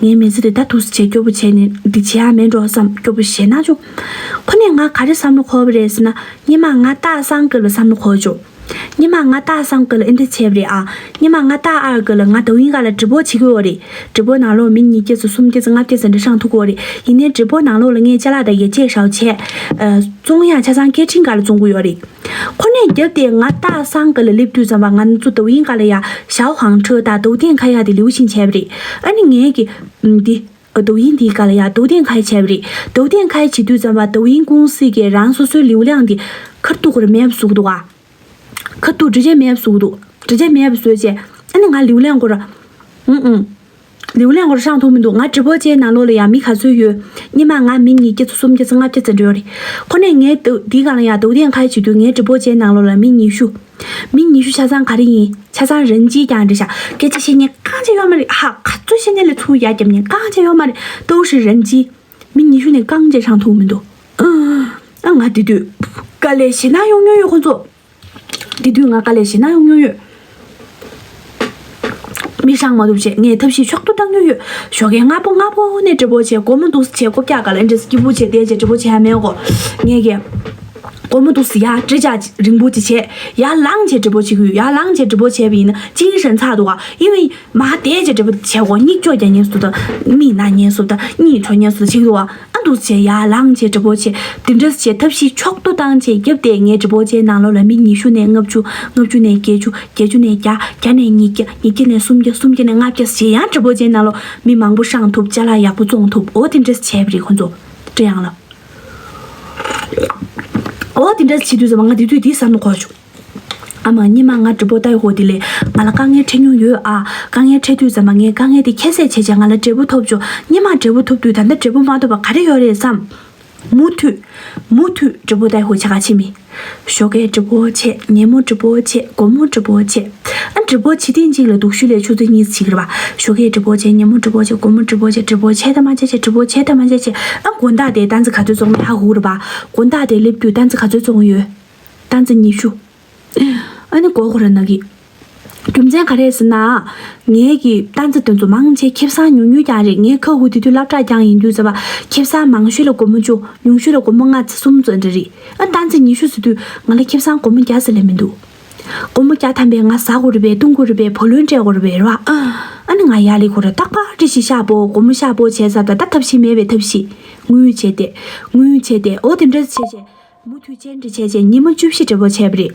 ངའི་མི་ཚེ་དེ་ད་སྡུག་སེ་བྱས་སྐྱོ་པོ་བྱས་ནས་འདི་བྱེད་ཡ་མེད་འགྲོ་བསམ་སྐྱོ་པོ་ཞེ་ན་བྱུང་། ཁོ་ནས་ང་ག་རེ་བསམ་བློ་འཁོར་བ་རེད་ཟེར་ན། སྔོན་མ་ང་སྟག་སང་དགོས་ལ་བསམ་བློ་འཁོར་བྱུང་། སྔོན་མ་ང་སྟག་སང་དགོས་ལ་ཨེ་འདྲ་བྱས་པ་རེད་ཨ། སྔོན་མ་ང་སྟག་ཨར་དགོས་ལ་ང་ཏོག་དབྱིབས་སྒང་ལ་འགྲེམས་སྤེལ་བྱེད་དགོས་པ་རེད། འགྲེམས་སྤེལ་ནང་ལོགས་མི་ཉིས་བརྒྱ་ཙམ་སུམ་བརྒྱ་ཙམ་ལྔ་བརྒྱ་ཙམ་འདྲ་ཤང་ཐུག་གི་ཡོད་རེད། ཡིན་ནའི་འགྲེམས་སྤེལ་ནང་ལོགས་ལ་ངས་ཅ་ལག་དང་ཡོ་བྱད་ཞེ་པོ་བྱས། ཨ། བཙོང་ཡག་ཆ་ཚང་སྐད་འཕྲིན་སྒང་ལ་བཙོང་གི་ཡོད་རེད། ཁོ་ནས་རྒྱབ་དེ་ང་སྟག་སང་སྒང་ལ་སླེབས་དུས་ཙམ་པ་ང་ཚོ་ཏོག་དབྱིབས་སྒང་ལ་ཡ་ཞའོ་ཧང་ཁྲོ་དང་ཏོག་ཏན་ཁ་ཡ་དེ་ལིའུ་ཤིན་བྱས་པ་རེད། ཨ་ནི་ངས་ཀྱི། འདི། ཏོག་དབྱིབས་འདིའི་སྒང་ལ་ཡ་ཏོག་ཏན་ཁ་ཡ་བྱས་པ་རེད། ཏོག་ཏན་ཁ་ཡ་བྱེད་དུས་ཙམ་པ་ཏོག་དབྱིབས་ཀུང་སི་གིས་རང་སོ་སོའི་ལིའུ་ལིང་དེ་ཁ་ཐུག་གོ་ར་མེད་པ་བཟོ་གི་འདུག་ག་ཁ་ཐུག་འབྲི་བྱེད་མེད་པ་བཟོ་གི་འདུག་འབྲི་བྱེད་མེད་པ་བཟོས་བྱས། ཨ་ནི་ང་ལིའུ་ལིང་གོ་ར། ཨུང་ཨུང་། ལིའུ་ལིང་གོ་ར་ཤང་ཐུག་མི་འདུག་ང་འགྲེམས་སྤེལ་ཅན་ནང་ལོགས་ལ་ཡང་མི་ག་ཚོད་ཡོད། སྔོན་མ་ང་མི་ཉིས་བརྒྱ་ཙམ་སུམ་བརྒྱ་ཙམ་ལྔ་བརྒྱ་ཙམ་འགྲོ་ཡོད་རེད། ཁོ་ནས་ངའི་ཏོག་དེའི་སྒང་ལ་ཡང་ཏོག་ཏན་ཁ་ཡ་བྱེད་དུས་ངའི་འགྲེམས་སྤེལ་ཅན་ནང་ལོགས་ལ་མི་ཉི་ཤུ། མི་ཉི་ཤུ་ཆ་ཚང་ག་རེ་ཡིན། ཆ་ཚང་རན་ཅི་རྐྱང་རེད་ཤག་སྐད་ཆ་བཤད་མཁན་རྐང་གཅིག་ཡོད་མ་རེད། ཧ་ག་ཚོད་བཤད་མཁན་ལ་ཚུར་ཡ་རྒྱབ་མཁན་རྐང་གཅིག་ཡོད་མ་རེད། ཏོག་ཧྲི་རན་ཅི། མི་ཉི་ཤུ་ནས་རྐང་གཅིག་ཤང་ཐུག་མི་འདུག་ཨ་ང་དེ་དུས་དཀའ་ལས་ཞེ་ན་ཡོང་མྱོང་ཡོད་ཁོང་ཚོ། དེ་དུས་ང་དཀའ་ལས་ཞེ་ན་ཡོང་མྱོང་ཡོད། མི་ཤང་མ་ཐུབ་བྱས་ངས་ཐབས་ཤེས་ཕྱོགས་བསྡུ་བཏང་མྱོང་ཡོད། ཞོགས་ཀས་སྔ་པོ་སྔ་པོ་ནས་འགྲེམས་སྤེལ་བྱས། དགོང་མོ་འདུག་སེ་བྱས་རྐུབ་བཀྱག་སྒང་ལ་ཨེ་འདྲས་སྐྱིད་པོ་བྱས་བསྡད་བྱས་འགྲེམས་སྤེལ་བྱས་ཡ་མེད་གོ་ངས་ཀྱིས། དགོང་མོ་འདུག་སེ་ཡར་འདྲེ་ལྕག་རིང་པོ་དེ་བྱས། ཡར་ལངས་བྱས་འགྲེམས་སྤེལ་བྱེད་ཀྱི་ཡོད། ཡར་ལངས་བྱས་འགྲེམས་སྤེལ་བྱས་པ་ཡིན་ན་གཅིན་སྙི་ཚ་འདུག་ག་ཡིན་པས་མར་བསྡད་བྱས་འགྲེམས་སྤེལ་བྱེད་གོ་སྙིགས་འཇོག་རྒྱག་མཁན་ཚོ་དང་མིག་ན་མཁན་ཚོ་དང་གཉིད་ཁྲོ་མཁན་ཚོ་དང་བྱེད་ཀྱི་འདུག་ག་ཨ་འདུག་སེ་བྱས་ཡར་ལངས་བྱས་འགྲེམས་སྤེལ་བྱས། དེ་འདྲས་བྱས་ཐབས་ཤེས་ཕྱོགས་བསྡུ་བཏང་བྱས་རྒྱབ་བསྡད། ངའི་འགྲེམས་སྤེལ་ཅན་ནང་ལོགས་ལ་མི་ཉི་ཤུ་ནས་ལྔ་བཅུ། ལྔ་བཅུ་ནས་བརྒྱད་ཅུ། བརྒྱད་ཅུ་ནས་བརྒྱ། བརྒྱ་ནས་ཉིས་བརྒྱ། ཉིས་བརྒྱ་ནས་སུམ་བརྒྱ། སུམ་བརྒྱ་ནས་ལྔ་བརྒྱ་བྱས་ཡང་འགྲེམས་སྤེལ་ཅན་ནང་ལོགས་མི་མང་པོ་ཤང་ཐུབ། ཅ་ལག་ཡག་པོ་བཙོང་ཐུབ། འོ་དེ་འདྲས་བྱས་པ་རེད་ཁོང་ཚོ། ཀྲི་ཡང་ལ། འོ་དེ་འདྲས་བྱེད་དུས་ཙམ་པ་ང་དེ་དུས་དེའི་བསམ་བློ་འཁོར་བྱུང་། ཨ་མ་སྔོན་མ་ང་འགྲེམས་སྤེལ་ལྟ་ཡི་ཧོ་དེ་ལས་ང་ལ་དཀའ་ངལ་འཕྲད་མྱོང་ཡོད་ཨ། དཀའ་ངལ་འཕྲད་དུས་ཙམ་པ་ངས་དཀའ་ངལ་དེ་ཁྱད་བསད་བྱས་བྱས་ང་ལ་འབྲས་བུ་ཐོབ་བྱུང་། སྔོན་མ་འབྲས་བུ་ཐོབ་དུས་ད་ལྟ་འབྲས་བུ་མ་ཐོབ་པ་ག་རེ་ཡོད་རེད་བསམ། མུ་མཐུད། མུ་མཐུད་འགྲེམས་སྤེལ་ལྟ་ཡི་ཧོ་བྱེད་ག་ཕྱིན་མི། ཞོགས་ཀས་འགྲེམས་སྤེལ་བྱས། ཉིན་མོ་འགྲེམས་སྤེལ་བྱས། དགོང་མོ་འགྲེམས་སྤེལ་བྱས། ཨ་འགྲེམས་སྤེལ་བྱེད་ཐེངས་གཅིག་ལ་སྡུག་ཤོས་ལ་ཆུ་ཚོད་གཉིས་བྱེད་ཀྱི་རེད་པ། ཞོགས་ཀས་འགྲེམས་སྤེལ་བྱས། ཉིན་མོ་འགྲེམས་སྤེལ་བྱས། དགོང་མོ་འགྲེམས་སྤེལ་བྱས། འགྲེམས་སྤེལ་བྱས་དང་མ་བྱས་བྱས། འགྲེམས་སྤེལ་བྱས་དང་མ་བྱས་བྱས། ཨ་དགོང་དག་དེ་ཏན་ཙི་ག་ཚོད་བཙོང་མིན་ཧ་གོ་གི་རེད་པ། དགོང་དག་དེ་སླེབས་དུས་ཏན་ཙི་ག་ཚོད་བཙོང་ཡོད། ཏན་ཙི་ཉི་ཤུ། ཨ་ནི་མགོ་སྐོར་ར་ན་གི། རྒྱུ་མཚན་ག་རེ་ཟེར་ན། ངའི་གི་ཏན་ཙི་དེ་ཚོ་མང་ཆེ་ཁེ་བཟང་ཉུང་ཉུང་རྐྱང་རེད། ངའི་ཁ་ཧུ་དེ་དུས་སློབ་གྲྭ་རྐྱང་ཡིན་དུས་ཙམ་པ་ཁེ་བཟང་མང་ཤོས་ལ་སྒོར་མོ་བཅུ། ཉུང་ཤོས་ལ་སྒོར་མོ་ལྔ་ཙམ་གསུམ་ཙམ་འདྲ་རེད། ཨ་ཏན་ཙི་ཉི་ཤུ་ཟེར་དུས་ང་ལ་ཁེ་བཟང་སྒོར་མོ་བརྒྱ་ཙམ་ལས་མི་འདུག་སྒོར་མོ་བརྒྱ་ཐམ་པས་ང་ཟ་དགོས་རེད་པས། བཏུང་དགོས་རེད་པས། བུ་ལོན་སྤྲད་དགོས་རེད་པས། རེད་བ། ཨ་ནི་ང་ཡར་སླེབས་དགོས་རེད། རྟག་པར་འདྲི་ཞིག་བཞག་པོ། སྒོར་མོ་བཞག་པོ་བྱས་ཙང་ད་ལྟ་ཐབས་ཤེས་མེད་པའི་ཐབས་ཤེས། དངུལ་བྱས་ཏེ། དངུལ་བྱས་ཏེ། འོ་དེ་འདྲ་བྱས་བྱས། མུ་མཐུད་ཅན་འདྲི་བྱས་བྱས་ཉི་མ་བཅུ་བཞི་འདྲི་པོ་བྱས་པ་རེད།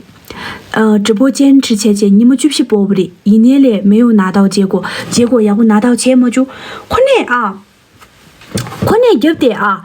ཨ། འདྲི་པོ་ཅན་འདྲི་བྱས་བྱས་ཉི་མ་བཅུ་བཞི་སྤོ་བ་རེད། ཡིན་ནའི་ལས་མེ་ཡོང་ནག་ཐོག་བྱེད་དགོས། བྱེད་དགོས། ཡག་པོ་ནག་ཐོག་བྱས་མ་བཅུག་ཁོ་ནས་ཨ། ཁོ་ནས་རྒྱབ་སྟེ་ཨ།